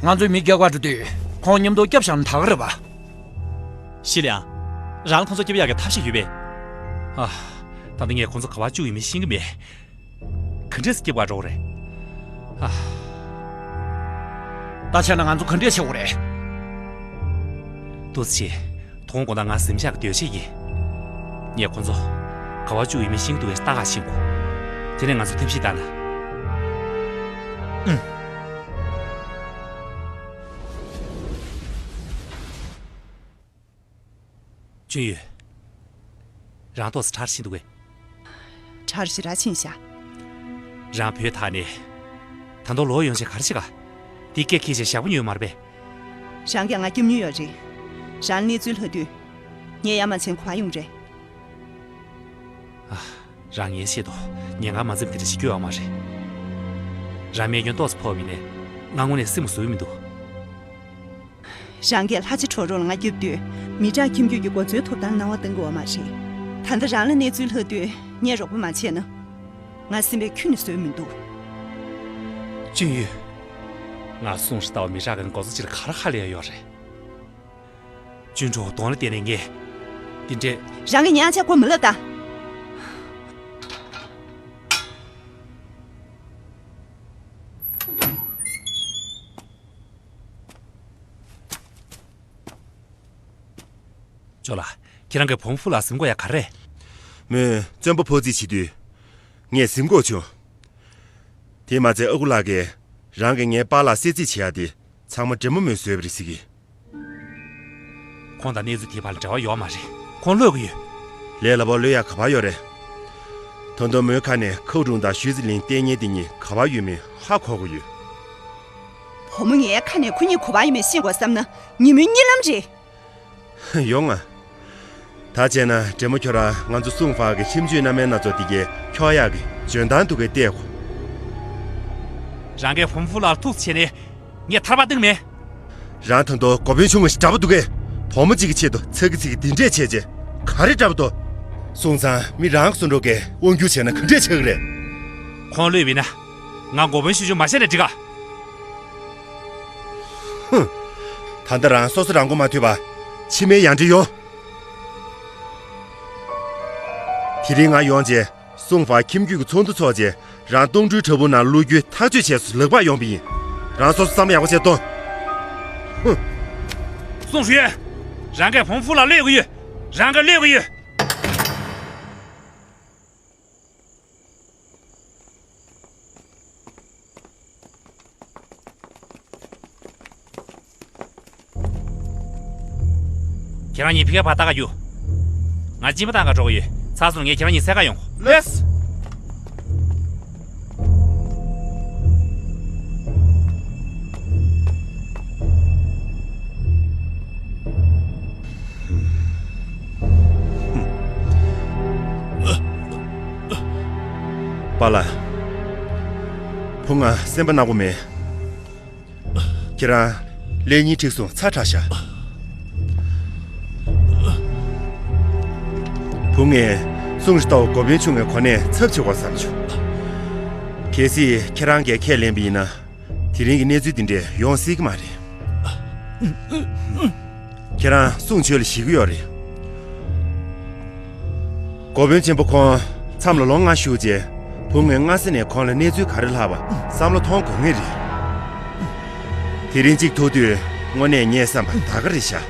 ང་ཚོའི་མི་སྐྱོབ་ག་འགྲོ་དུས་ཁོང་མཉམ་དུ་སྐྱོབ་བཞག་ན་ད་ག་རེད་པ། ཤི་ལིང་། རང་ལ་ཁོང་ཚོ་སྐྱོབ་ཡག་གི་ཐབས་ཤེས་ཡོད་པས། ཨ། ད་ལྟ་ངས་ཁོང་ཚོ་ག་པར་བཅུག་ཡོད་མེད་ཤེས་ཀྱི་མེད། ག་འདྲས་སེ་སྐྱོབ་ག་འགྲོ་དགོས་རེད། ཨ། ད་བྱས་ན་ང་ཚོ་ག་འདྲས་བྱེད་དགོས་རེད། འདུག་སེ་བྱེད། དོ་དགོང་དག་ང་གཟིམ་ཤག་གི་སྡོད་ཆས་ཡིན། ངས་ཁོང་ཚོ་ག་པར་བཅུག་ཡོད་མེད་ཤེས་ཀྱི་འདུག་གས། ལྟ་ག་ཕྱིན་དགོས། དེ་ནས་ང་ཚོས་ཐབས་ཤེས་བཏང་ན། ཨུམ། ཅུན་ཡུས། རང་ཏོག་ཙམ་གྲ་སྒྲིག་ཕྱིན་འདུག་གས། གྲ་སྒྲིག་རག་ཕྱིན་ཤག་རང་བུད་ཐལ་ནས། ད་དུང་ལོག་ཡོང་བྱས་ག་རེ་བྱེད་ག་དེ་སྐད་ཁྱེར་བྱས་བཞག་པ་ཉོས་མ་རེད་པས། རང་གིས་ང་སྐྱོབ་མྱོང་ཡོད་རེད། རང་གནས་ཚུལ་ལྷག་དུས། ངས་ཡ་མ་བྱན་གོ་བ་ཡོང་རེད། ཨ། རང་ངའི་ཆེད་དུ་ཉེན་ཁ་མ་འཛེམས་དེ་འདྲ་ཞིག་སྐྱོབ་ཡོད་མ་རེད། རང་རྨས་སྐྱོན་ཏོག་ཙམ་ཕོག་པ་ཡིན་ནའི་ང་དངོས་གནས་སེམས་བཟོད་མི་འདུག་རང་གིས་ལྷ་རྗེ་གྲོགས་རོགས་ལ་ང་སྐྱོབ་དུས། མི་དྲག་ཁྱིམ་རྒྱུད་ཀྱི་འགོ་གཙོའི་ཐོབ་ཐང་གནང་བ་གཏང་གི་ཡོད་མ་རེད། ད་ལྟ་རང་ལ་གནས་ཚུལ་ལྷག་དུས་ངས་རོགས་པ་མ་བྱས་ན། ང་སེམས་པས་ཁྱོན་ནས་བཟོད་མི་འདུག་ཅུན་ཡུས། ང་སུང་ཧྲི་ལྟ་བུ་མི་དྲག་གི་འགོ་གཙོ་ཅིག་ལ་ག་རེ་ཧ་ལས་ཡ་ཡོད་རེད། ཅུན་ཀྲོའུ་གདོང་ལ་བལྟས་ནས་ངས། འདི་འདྲས། རང་གི་ཉག་ཆ་ཁོ་མི་ལབ་ད། ཅོ་ལགས། ཁྱེད་རང་གི་བུ་མོ་ཧྥུ་ལ་གཟིམ་དགོས་ཡ་ག་རེ། མོས་བཙོན་པ་ཕབ་རྩིས་བྱེད་དུས། ངས་གཟིམ་དགོས་བྱུང་། དེས་མ་ཚད་ཨ་ཁུ་ལགས་ཀྱིས་རང་གིས་ངའི་པཱ་ལགས་བསད་རྩིས་བྱེད་ཡ་དེ་ཚང་མ་འདྲེ་མོ་མོས་བཟོས་པ་རེད་ཟེར་གི། ཁོང་དང་གནས་ཚུལ་དེའི་བར་ལ་འབྲེལ་བ་ཡོད་མ་རེད། ཁོང་གློད་དགོས་ཡོད། ལས་སླ་པོ་གློད་ཡ་ག་པར་ཡོད་རེད། ད་དུང་མོའི་ཁ་ནས་ཁའུ་ཀྲུང་དང་ཞུས་ཙི་ལིན་ལྟས་ངན་དེ་གཉིས་ག་པར་ཡོད་མེད་ཧ་གོ་དགོས་ཡོད། བུ་མོ་ངའི་ཁ་ནས་ཁོ་གཉིས་ག་པར་ཡོད་མེད་ཤེས་དགོས་བསམ་ན་ཉིན་མོའི་གཉིད་ལམ་རེད། ཡོང་ང་། ད་བྱས་ན་འདྲེ་མོ་ཁྱོད་རང་ང་ཚོ་སུང་ཧྥ་གི་ཁྱིམ་རྒྱུད་རྣམ་སྨིན་སྣ་ཚོགས་དེ་གའི་འཁྱོག་ཡག་གི་འཇོན་ཐང་འདུག་གས་བལྟས་གོ། རང་གིས་བུ་མོ་ཧྥུ་ལགས་ལ་ཐུགས་ཆེ་ནས་ངས་ཐར་པ་བཏང་མེད། རང་ད་དུང་འགོ་དཔོན་ཆུང་ངུ་ཞིག་འདྲ་པོ་འདུག་གས། བུ་མོ་གཅིག་གི་ཆེད་དུ་ཚ་གི་ཚིག་གི་འདི་འདྲས་བྱས་རྗེས་ག་རེ་འདྲ་པོ་འདུག་སོང་ཙང་མི་རང་གི་སུ་འགྲོ་གས་དབང་སྒྱུར་བྱས་ན་ག་འདྲས་ཆགས་ཀྱི་རེད། ཁོང་གློད་པ་ན། ང་འགོ་དཔོན་ཞུ་ཞུ་མ་བྱས་ན་འགྲིག་ག། ཧུམ། ད་ལྟ་རང་སོ་སོ་རང་མགོ་མ་ཐོན་པ། ཕྱི་མའི་ཡང་འདྲི་ཡོང་། དེ་རིང་ང་ཡོང་རྗེས་སུང་ཧྥ་ཁྱིམ་རྒྱུད་ཀྱི་ཚོགས་འདུ་འཚོགས་རྗེས་རང་སྟོང་ཕྲུག་བྲག་ཕུག་ནང་བླུག་རྒྱུའི་ཐག་གཅོད་བྱས་སུ་ལག་པ་ཡོང་པ་ཡིན། རང་སོ་སོ་བསམ་བློ་ཡག་པོ་བྱས་གཏོང་། ཧུམ། སུང་ཧྲུའེ། རང་གིས་བུ་མོ་ཧྥུ་ལ་གློད་དགོས་ཡོད། རང་གིས་གློད་དགོས་ཡོད། ཁྱེད་རང་གཉིས་ཕ་གིར་ཕར་ལྟ་ག་རྒྱུགས། ང་གཅིན་པ་བཏང་ག་འགྲོ་གི་ཡོད། ཚར་སོང་ངས་ཁྱེད་རང་གཉིས་བསད་ག་ཡོང་། ལགས། པཱ་ལགས། བུ་ང་སེམས་པ་ནག་པོ་མེད། ཁྱེད་རང་ཀླད་རྙིང་འཁྲིགས་སོང་ཚ་དྲགས་ཤག་བུ་ངས་སུང་ཧྲི་ལྟ་བུ་འགོ་དཔོན་ཆུང་ངུའི་གོ་གནས་ཚབ་བྱེད་དགོས་བསམ་བྱུང་། གལ་སྲིད་ཁྱེད་རང་གིས་ཁས་ལེན་པ་ཡིན་ན། དེ་རིང་གི་གནས་ཚུལ་འདི་འདྲས་ཡོང་སྲིད་ཀྱི་མ་རེད། ཁྱེད་རང་གསུང་ཆོས་ལ་ཞེད་ཀྱི་ཡོད་རེད། འགོ་དཔོན་ཆེན་པོ་ཁོང་མཚམས་ལ་ལོ་ལྔ་བཞུགས་རྗེས། བུ་ངས་སྔ་ས་ནས་ཁོང་ལ་གནས་ཚུལ་ག་རེ་ལྷག་པ་བསམ་བློ་ཐོངས་དགོས་ངེས་རེད། དེ་རིང་གཅིག་ཐུག་དུས་དངོས་གནས་ངས་བསམ་པ་ད་ག་རེད་ཤག་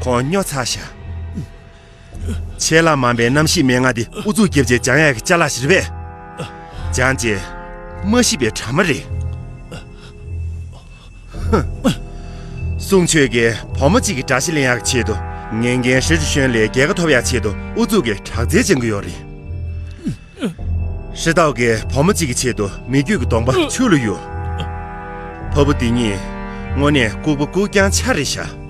ཁོང་སྨྱོ་ཚར་ཤག་ཆད་ལྷག་མང་པའི་རྣམ་ཤེས་མན་ངག་འདི་ཨུ་ཚུགས་རྒྱབ་བྱས་སྦྱང་ཡག་གི་ཅ་ལག་ཞིག་རེད་པས། སྦྱངས་རྗེས་མ་ཤི་བའི་དྲ་མ་རེད། སུང་ཆོས་ཀྱིས་བུ་མོ་གཅིག་གི་དགྲ་ཤ་ལེན་ཡག་གི་ཆེད་དུ། ངན་རྒན་ཧྲི་ཧྲི་ཤོན་ལས་རྒྱལ་ཁ་ཐོབ་ཡག་ཆེད་དུ་ཨུ་ཚུགས་ཀྱིས་དྲག་རྩལ་སྦྱང་གི་ཡོད་རེད། ཧྲི་ཏའོ་གིས་བུ་མོ་གཅིག་གི་ཆེད་དུ་མི་རྒྱུད་ཀྱི་གདོང་པ་ཆུ་ལ་གཡུགས། ཕ་བུ་འདི་གཉིས་དངོས་གནས་ལྐུགས་པ་ལྐུགས་རྐྱང་ཆ་རེད་ཤག་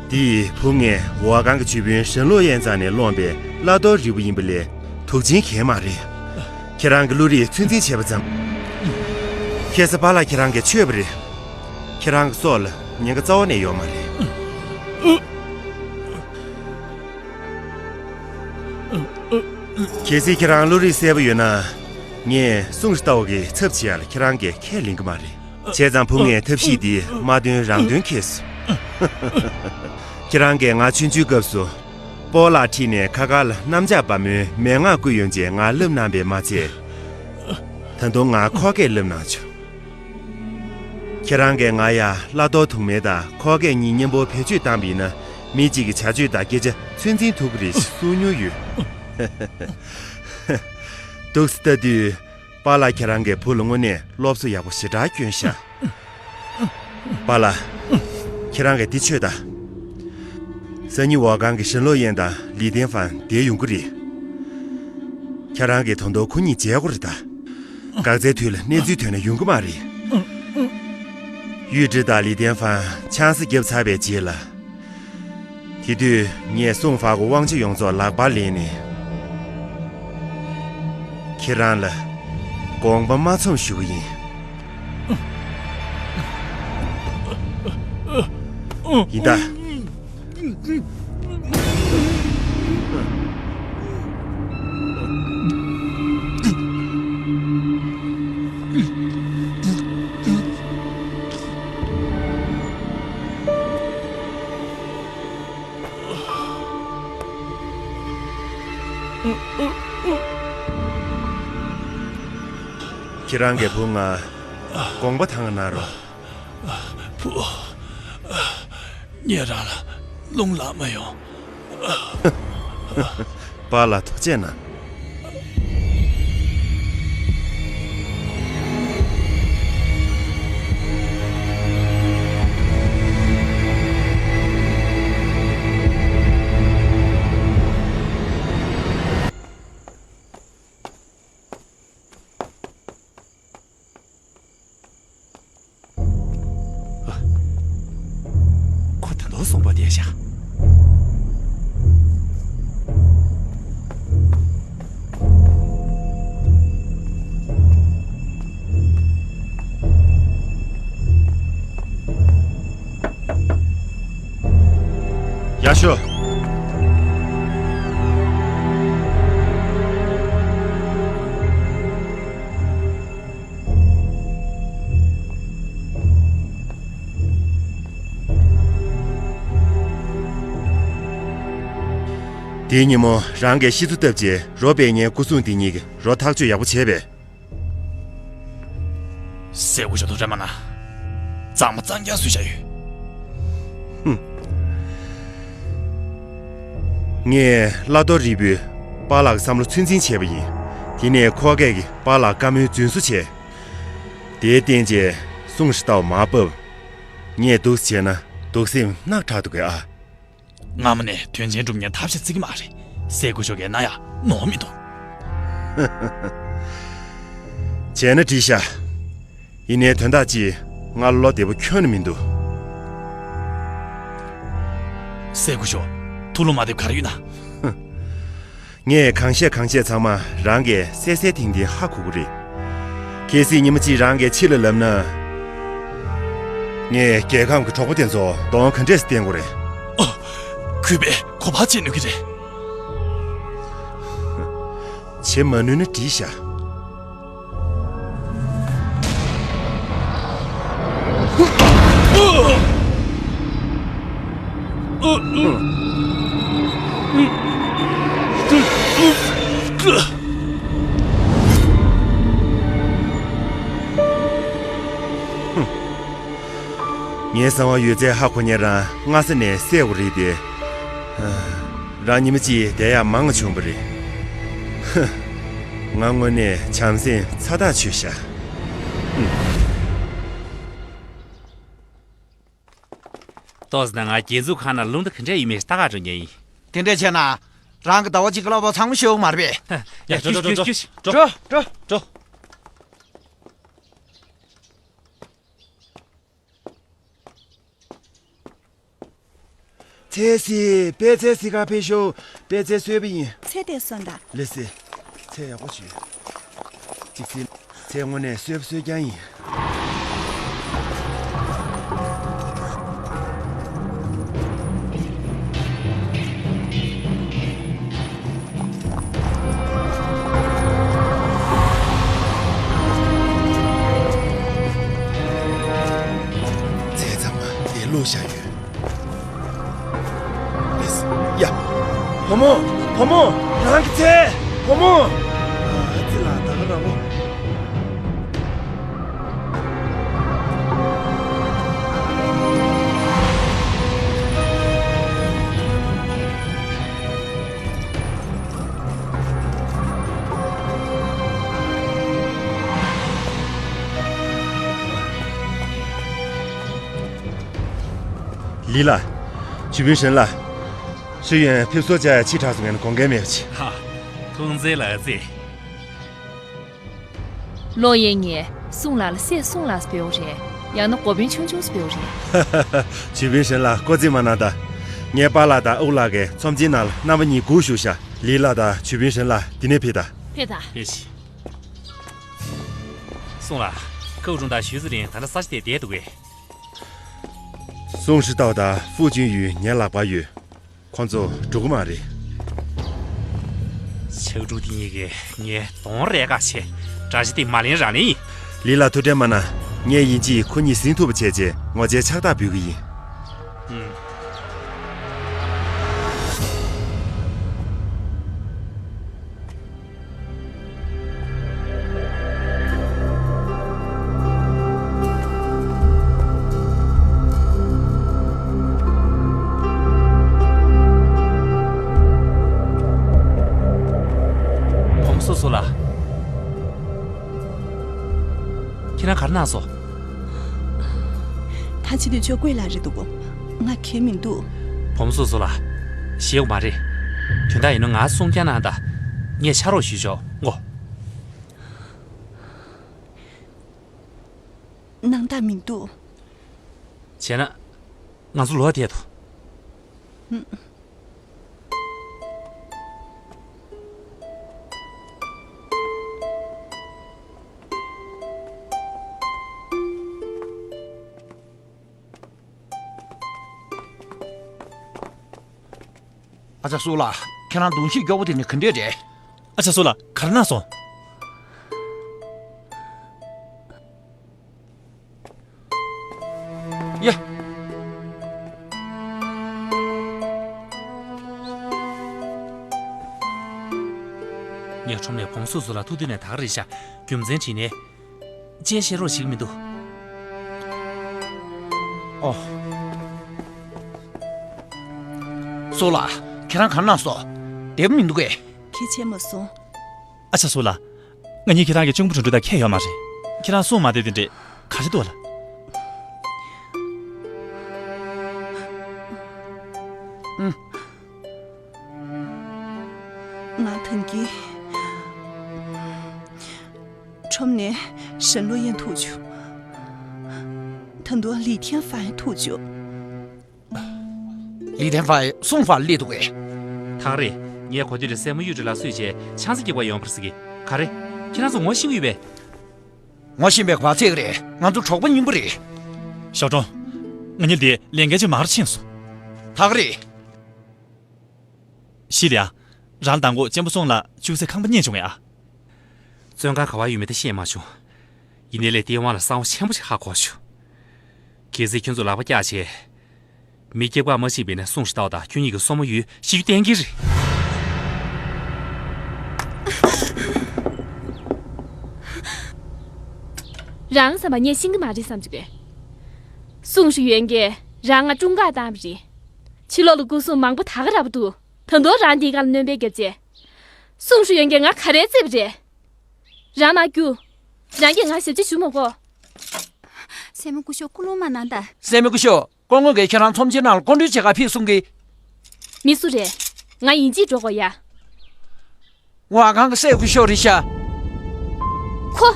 འདི་བུ་ངས་ཝ་གང་གི་ཇུས་དཔོན་ཧྲན་ལོ་ཡན་རྩ་ནས་སློངས་པའི་བླ་རྡོ་རིལ་བུ་ཡིན་པ་ལས་དུག་ཅན་གང་ཡང་མ་རེད། ཁྱེད་རང་གི་བློ་རིག་ཚོད་འཛིན་བྱས་པ་ཙམ། ཁ་སང་པཱ་ལགས་ཁྱེད་རང་གིས་མཆོད་པ་རེད། ཁྱེད་རང་གི་སྲོག་ལ་ཉེན་ཁ་རྩ་བ་ནས་ཡོད་མ་རེད། གལ་སྲིད་ཁྱེད་རང་བློ་རིག་གསལ་པོ་ཡོད་ན། ངས་སུང་ཧྲི་ལྟ་བུ་གི་ཚབ་བྱེད་ཡ་ལ་ཁྱེད་རང་གིས་ཁས་ལེན་གི་མ་རེད། བྱས་ཙང་བུ་ངས་ཐབས་ཤེས་འདི་མ་འདོན་རང་འདོན་ཁེལ་སོང་། ཁྱེད་རང་གིས་ང་ཆུང་ཆུང་སྐབས་སུ་སྤོ་ལགས་ཁྲིད་ནས་ཁ་ཁ་ལ་གནམ་ལྕགས་སྦར་མོའི་མན་ངག་བསྐུལ་ཡོང་རྗེས་ང་བསླབ་གནང་པས་མ་ཚད། ད་དུང་ང་ཁོག་སྐད་བསླབ་གནང་བྱུང་། ཁྱེད་རང་གིས་ང་ཡ་བླ་རྡོ་དུང་མེ་དང་ཁོག་སྐད་གཉིས་མཉམ་པོ་བེད་སྤྱོད་བཏང་པ་ཡིན་ན། མི་གཅིག་གི་བྱ་སྤྱོད་དང་སྐད་ཆ་ཚོད་འཛིན་ཐུབ་ཀྱི་རེད་ཅེས་གསུང་མྱོང་ཡོད། འདུག་སེ་ལྟ་དུས། པཱ་ལགས་ཁྱེད་རང་གིས་བུ་ལ་དངོས་གནས་སློབ་གསོ་ཡག་པོ་ཞེ་དྲག་བསྐྱོན་ཤག་པཱ་ལགས། ཁྱེད་རང་གིས་འདི་མཆོད་དང་། སང་ཉིན་ཝ་ཁང་གི་ཞིན་ལོ་ཡན་དང་ལི་ཏན་ཧྥན་འདིར་ཡོང་གི་རེད། ཁྱེད་རང་གིས་ད་དུང་ཁོ་གཉིས་མཇལ་དགོས་རེད་ད། འགག་རྩའི་དུས་ལ་གནས་ཚུལ་ཐོན་ན་ཡོང་གི་མ་རེད། གཡུས་ཁྲི་དང་ལི་ཏན་ཧྥན་ཆང་ས་བརྒྱབ་ཚར་བའི་རྗེས་ལ། དེ་དུས་ངས་སུང་ཧྥ་གོ་དབང་ཆ་ཡོངས་རྫོགས་ལག་པར་ལེན་ནས། ཁྱེད་རང་ལ་དགོངས་པ་མ་ཚོམ་ཞུ་གི་ཡིན། ཡིན་ད། ཁྱེད་རང་གི་བུ་ང་དགོངས་པ་དང་གནང་རོགས། བུ། ངས་རང་ལ་རླུང་ལངས་མ་ཡོང་། པཱ་ལགས་ཐུགས་རྗེ་གནང་། ཁོ་ད་དུང་གསོན་པོ་བསྡད་ཤག་ཡར་ཤོག་དེའི་ཉིན་མོ་རང་གིས་ཤི་ཚུ་བཏབ་རྗེས་རོ་སྦས་མཁན་སྐུ་སྲུང་དེ་གཉིས་ཀྱིས་རོ་ཐག་གཅོད་ཡག་པོ་བྱས་པས། སྲས་སྐུ་ཞབས་ཐུགས་ཁྲལ་མ་གནང་། གཙང་མ་གཙང་རྐྱང་བཟོས་བཞག་ཡོད། ཧུམ། ངས་བླ་རྡོ་རིལ་བུས་པཱ་ལགས་ཀྱི་བསམ་བློ་ཚོད་འཛིན་བྱས་པ་ཡིན། དེ་ནས་ཁོ་སྐད་ཀྱིས་པཱ་ལགས་བཀའ་མོལ་རྫུན་བཟོ་བྱས། དེའི་རྟེན་གྱིས་སུང་ཧྲི་ཏའོ་མར་བབས། ངས་འདུག་སེ་བྱས་ན་སྡུག་སེམས་རྣག་དྲག་འདུག་གས་ཨ། སྔ་མོ་ནས་དོན་ཆེན་སྒྲུབ་མཁན་ཐབས་ཤེས་བརྩི་གི་མ་རེད། སྲས་སྐུ་ཞབས་ཀྱིས་གནང་ཡག་ནོར་མི་འདུག་བྱས་ན་འགྲིག་ཤག་ཡིན་ནའི་དོན་དག་ཅིག་ང་བློ་བདེ་པོ་ཁྱོན་ནས་མི་འདུག་སྲས་སྐུ་ཞབས། ཐུགས་བློ་མ་བདེ་ག་རེ་ཡོད་ན། ངས་གང་བཤད་གང་བཤད་ཚང་མ་རང་གིས་གསལ་གསལ་ཐིང་ཐིང་ཧ་གོ་གི་རེད། གལ་སྲིད་ཉི་མ་གཅིག་རང་གིས་ཕྱི་ལ་ལབ་ན། ངས་རྒྱལ་ཁམས་ཀྱི་གྲོགས་པོ་དེ་ཚོ་གདོང་ག་འདྲས་སེ་བསྟན་དགོས་རེད། ཨ། གུས་པས་གོ་བ་བྱེད་ནུས་ཀྱི་རེད། བྱེད་མ་ནུས་ན་འགྲིག་ཤག་ངའི་གསང་བ་ཡོད་ཚད་ཧ་གོ་མཁན་རང་སྔ་ས་ནས་བསད་དགོས་རེད་དེ། རང་ཉི་མ་གཅིག་བསྡད་ཡག་མང་བྱུང་བ་རེད། ཧ། ང་དངོས་གནས་བྱམས་སེམས་ཚ་ཐག་ཆོད་ཤག་ཏོག་ཙམ་ང་རྒྱན་འཛུགས་ཁང་ནང་རླུང་རྟ་ག་འདྲ་ཡོད་མེད་ལྟ་ག་འགྲོ་མཁན་ཡིན། དེ་འདྲས་བྱས་ན། རང་གི་ཟླ་བ་གཅིག་གི་གླ་ཕོགས་ཚང་མ་ཤོར་གི་མ་རེད་པས། ཡ། འགྲོ་འགྲོ་འགྲོ་འགྲོ། འགྲོ་འགྲོ། འགྲོ། ཚལ་སི། པད་ཚལ་སི་ཁ་ཕེབས་ཤོག་པད་ཚལ་སོས་པ་ཡིན། ཚལ་དེ་སོན་ད། ལེ་སི། ཚལ་ཡག་པོ་བྱོས། ཅིག་སི། ཚལ་དངོས་གནས་སོས་པ་སོས་རྐྱང་ཡིན། ཚལ་ཚང་མ་དེ་བླུགས་བཞག་ཡོད། ཡ། བུ་མོ། བུ་མོ། རང་གི་ཚལ། བུ་མོ། ཨ་ཙི་ལ་ད་ག་རང་མོ། ལི་ལ། ཇུས་པིན་ཧྲན་ལ། ཆུ་ཡོན་ཕེབས་བསུར་བཅར་ཡ་ཕྱི་དྲགས་སོང་ངས་ན་དགོངས་འགལ་མེད་པ་བྱེད། ཧ། ཐུགས་བརྩེ་ལགས་རྗེ། ལོ་ཡན་ངས་སུང་ལགས་ལ་སྲས་སུང་ལགས་སུ་འབོད་དགོས་རེད། ཡང་ན་གོ་དཔོན་ཆུང་ཆུང་སུ་འབོད་དགོས་རེད། ཇུས་དཔོན་ཧྲེན་ལགས་སྐོར་རྩིས་མ་གནང་ད། ངའི་པཱ་ལགས་དང་ཨུ་ལགས་ཀྱིས་ཚོམས་ཆེན་ནང་ལ་རྣམ་པ་གཉིས་སྒུག་བཞུགས་ཤག་ལི་ལགས་དང་ཇུས་དཔོན་ཧྲེན་ལགས་འདི་ནས་ཕེབས་དང་། ཕེབས་དང་། ཕེབས་ཤིག་སུང་ལགས། ཁའུ་ཀྲུང་དང་ཞུས་ཙི་རིན་ད་ལྟ་ས་ཆ་དེར་བསྡད་འདུག་གས། སུང་ཧྲི་ཏའོ་དང་ཧྥུའུ་ཅུན་ཡུས་ངའི་ལག་པར་ཡོད། ཁོང་ཚོ་འགྲོ་གི་མ་རེད། ཕྱུགས་ཕྲུག་དེ་གཉིས་ཀྱིས་ངའི་གདོང་རལ་ག་བྱས། དགྲ་ཤ་དེ་མ་ལེན་རང་ལེན་ཡིན། ལི་ལགས་ཐུགས་ཁྲལ་མ་གནང་། ངས་ཡིན་གཅིག་ཁོ་གཉིས་ཟིན་ཐུབ་པ་བྱས་རྗེས་ངོ་ཚའི་ཕྱག་རྟགས་འབུལ་གི་ཡིན། ཨུམ། བུ་མོ་སུ་སུ་ལགས། ཁྱེད་རང་ག་རེ་གནང་སོང་། ད་ཅི་དུས་ཆོག་བཀོད་ལ་རེད་འདུག་ང་གལ་མི་འདུག་བུ་མོ་སུ་སུ་ལགས། ཞེད་དགོས་མ་རེད། དོན་དག་ཡིན་ན་ང་སྲུང་སྐྱོང་གནང་དང་། ངས་ཕྱག་རོགས་ཞུས་ཆོག་ངོ་། སྣང་དག་མི་འདུག་བྱས་ན། ང་ཚོ་ལོག་བསྡད་དོ། ཨ་ཅག་སུ་ལགས། ཁྱེད་རང་གདོང་ཤུགས་མགྱོགས་པོ་དེ་ནི་ག་འདྲས་རེད། ཨ་ཅག་སུ་ལགས། ག་རེ་གནང་སོང་། ཡ། ངས་ཁྲོམ་ནས་བུ་མོ་སུ་སུ་ལ་ཐུག་དུས་ནས་ད་ག་རེད་ཤག་རྒྱུ་མཚན་དྲིས་ནས། ཅེས་བཤད་རོགས་བྱེད་ཀྱི་མི་འདུག་ཨོ། སུ་ལགས། ཁྱེད་རང་ག་རེ་གནང་སོང་། བདེ་པོ་མི་འདུག་གས། གལ་ཆེ་མ་སོང་། ཨ་ཅག་སུ་ལགས། ང་གཉིས་ཁྱེད་རང་གི་གཅུང་པོ་འགྲོ་འགྲོ་དང་ཁྱད་ཡོད་མ་རེད། ཁྱེད་རང་སྲུང་མ་བསྡད་དེ་འདྲས་ག་རེ་འདུག་ལ། ཨུམ། ང་ཐང་གི་ཁྲོམ་ནས་ཞན་ལོ་ཡན་ཐུག་བྱུང་། ད་དུང་ལི་ཐན་ཧྥང་ཡང་ཐུག་བྱུང་། ལི་ཐན་ཧྥང་སུང་ཧྥང་སླེབས་འདུག་གས། ཐང་རེད། ངས་གོ་དུས་རེ་སྲས་མོ་གཡུ་ཁྲི་ལ་གསོས་བྱས་ཆང་ས་སྐྱེལ་བར་ཡོང་བར་ཟེར་གི། ག་རེ། ཁྱེད་རང་ཚོ་ངོ་ཤེས་ཀྱི་ཡོད་པས། ངོ་ཤེས་པའི་ག་པར་ཚད་ཀྱི་རེད། ང་ཚོ་གྲོགས་པོ་རྙིང་པ་རེད། ཞའོ་ཀྲང་། ང་གཉིས་འདི་ལས་འགན་ཅིག་མར་ཕྱིན་སོང་། ཐག་རེད། ཤི་ལི་ཨ། རང་མདང་དགོང་གཅེན་པོ་སུང་ལ་བཅུག་སའི་ཁང་པ་རྙེད་བྱུང་ངས་ཨ། བཙོན་ཁང་ག་པར་ཡོད་མེད་ད་ཤེས་མ་བྱུང་། ཡིན་ནའི་ལས་དེའི་དབང་ལ་གསང་བ་ཆེན་པོ་ཞིག་ཧ་གོ་བྱུང་། གལ་སྲིད་ཁྱོད་ཚོ་ལག་པ་བཀྱག་བྱས། མི་སྐྱེ་བཀག་མ་ཕྱིན་པ་ཡིན་ན་སུང་ཧྲི་ཏའོ་དང་ཁྱོད་གཉིས་ཀྱི་སྲུ་མོ་ཡུས་ཤི་རྒྱུ་གཏན་འཁེལ་རེད། རང་བསམ་པ་ངས་ཤེས་ཀྱི་མ་རེད་བསམ་བྱུང་གས། སུང་ཧྲི་ཡོན་གྱིས་རང་ང་དཀྲུག་ཁ་བཏང་བ་རེད། ཕྱི་ལོགས་ལ་སྐུ་སྲུང་མང་པོ་ད་ག་ར་བ་འདུག་ད་དུང་རང་འདི་ག་ལ་སྣོན་པའི་རྒྱབ་བྱས། སུང་ཧྲི་ཡོན་གྱིས་ང་ག་རེ་བརྩེས་པ་རེད། རང་མ་རྒྱུགས། རང་གིས་ང་ཞབས་ཕྱི་ཞུ་མ་དགོས། སྲས་མོ་སྐུ་ཞབས་སྐུ་རླུང་མ་གནང་ད། སྲས་མོ་སྐུ་ཞབས། སྐུ་ངོ་གིས་ཁྱེད་རང་ཚོམས་ཆེན་ནང་ལ་སྐུ་མགྲོན་བྱེད་གར་ཕེབས་གསུང་གི། མི་སུ་རེད། ང་ཡིན་གཅིག་འགྲོ་དགོས་ཡ། ཝང་ཁང་གི་སྲས་སྐུ་ཞབས་རེད་ཤག་ཁོ།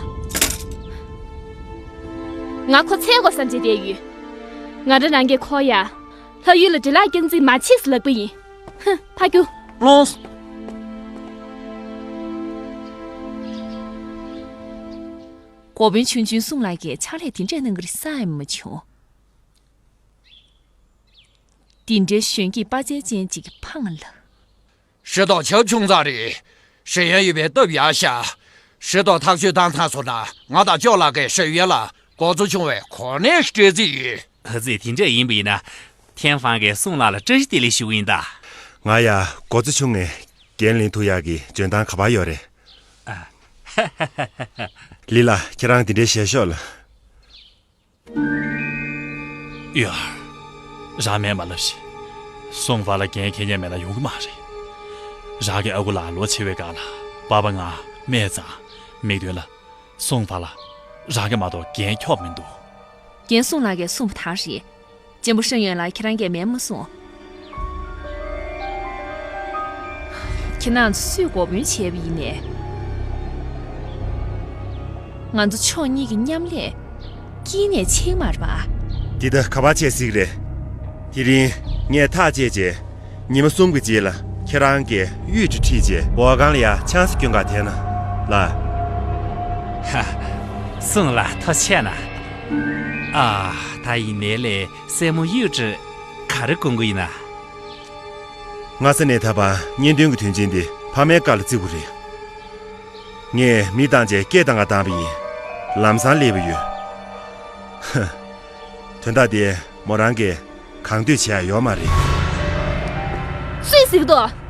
ང་ཁོ་འཚོལ་དགོས་བསམ་བྱས་བསྡད་ཡོད། ང་རང་རང་གིས་ཁོ་ཡ། ལྷ་ཡུལ་ལ་འདྲེ་ལག་རྐྱང་རྩིས་མ་བྱེད་ཟེར་ལབ་པ་ཡིན། ཧུམ། ཕ་རྒྱུ། ལོངས། འགོ་དཔོན་ཆུང་ཆུང་སུང་ལགས་ཀྱིས་ཕྱག་ལས་དེ་འདྲས་གནང་གི་རེད་བསམ་ཡང་མ་བྱུང་། དེ་འདྲའི་གཞོན་སྐྱེས་དཔའ་རྩལ་ཅན་ཅིག་གི་ཕ་ང་ལ། ཧྲི་ཏའོ་བྱབ་ཆུང་ཙག་རེད། ཧྲི་ཡན་ཡོད་པའི་སྟབས་ཡག་ཤག་ཧྲི་ཏའོ་ཐག་གཅོད་བཏང་ཚར་སོང་ན་ང་དང་ཅོ་ལགས་ཀྱིས་ཧྲི་ཡན་ལ་འགོ་གཙོ་ཆུང་བའི་གོ་གནས་སྤྲད་རྩིས་ཡོད། ཨ་ཙི། དེ་འདྲ་ཡིན་པ་ཡིན་ན། ཐེན་ཧྥང་གིས་སུང་ལགས་ལ་བཀྲ་ཤིས་བདེ་ལེགས་ཞུ་གི་ཡིན་ད། ང་ཡ་འགོ་གཙོ་ཆུང་ངས་འགན་ལེན་ཐུབ་ཡག་གི་འཇོན་ཐང་ག་པར་ཡོད་རེད། ཨ། ལི་ལགས། ཁྱེད་རང་དེ་འདྲའི་ཞལ་ཤོག་ལ། ཡོ། རང་མེད་མ་ལབ་ཤིག་སུང་ཧྥང་ལ་འགན་འཁྱེར་མཁན་མེད་ན་ཡོང་གི་མ་རེད། རང་གི་ཨ་ཁུ་ལགས་ལོ་ཆེ་བའི་སྒང་ལ་པ་ཕ་ང་སྨད་གཙང་། མིག་མདུན་ལ་སུང་ཧྥང་ལ་རང་གིས་མ་གཏོགས་འགན་འཁྱོག་མི་འདུག་འགན་སུང་ལགས་ཀྱིས་གསུངས་པ་དག་རེད། གཅེན་པོ་ཧྲེང་ཡོན་ལགས་ཁྱེད་རང་གིས་མེད་མ་གསུངས། ཁྱེད་རང་ཚོ་སུས་འགོ་དཔོན་བྱས་པ་ཡིན་ནས། ང་ཚོ་ཕྱོགས་གཉིས་ཀྱི་མཉམ་ལས་དཀྱིལ་ནས་ཕྱིན་མ་རེད་པ། འདི་ད་ག་པར་བྱས་སྲིད་རེད། དེ་རིང་ངས་ཐག་བཅད་རྗེས། ཉི་མ་གསུམ་གྱི་རྗེས་ལ་ཁྱེད་རང་གིས་གཡུས་དེ་ཁྲིད་རྗེས་འོར་ཁང་ལ་ཡ་ཆང་ས་སྐྱོན་ག་དེ་ན་ལ། ཧ། སོང་ལ་ཐུགས་རྗེ་ཆེ་གནང་། ཨ། ད་ཡིན་ནའི་ལས་སྲས་མོ་གཡུས་དེ་ག་རེ་དགོངས་ཀྱི་ཡིན་ན། སྔ་ས་ནས་ད་བར་གཉེན་སྟོན་གྱི་དོན་ཆེན་འདི་ཕ་མའི་བཀའ་ལ་བརྩི་དགོས་རེད། ངས་མི་བཏང་བྱས་སྐད་བཏང་ག་བཏང་བ་ཡིན། ལམ་སང་སླེབས་པ་ཡོད། ཧ། དོན་དག་དེ་མོ་རང་གིས་གང་འདོད་བྱས་ཡ་ཡོད་མ་རེད། སུས་ཟེར་གི་འདུག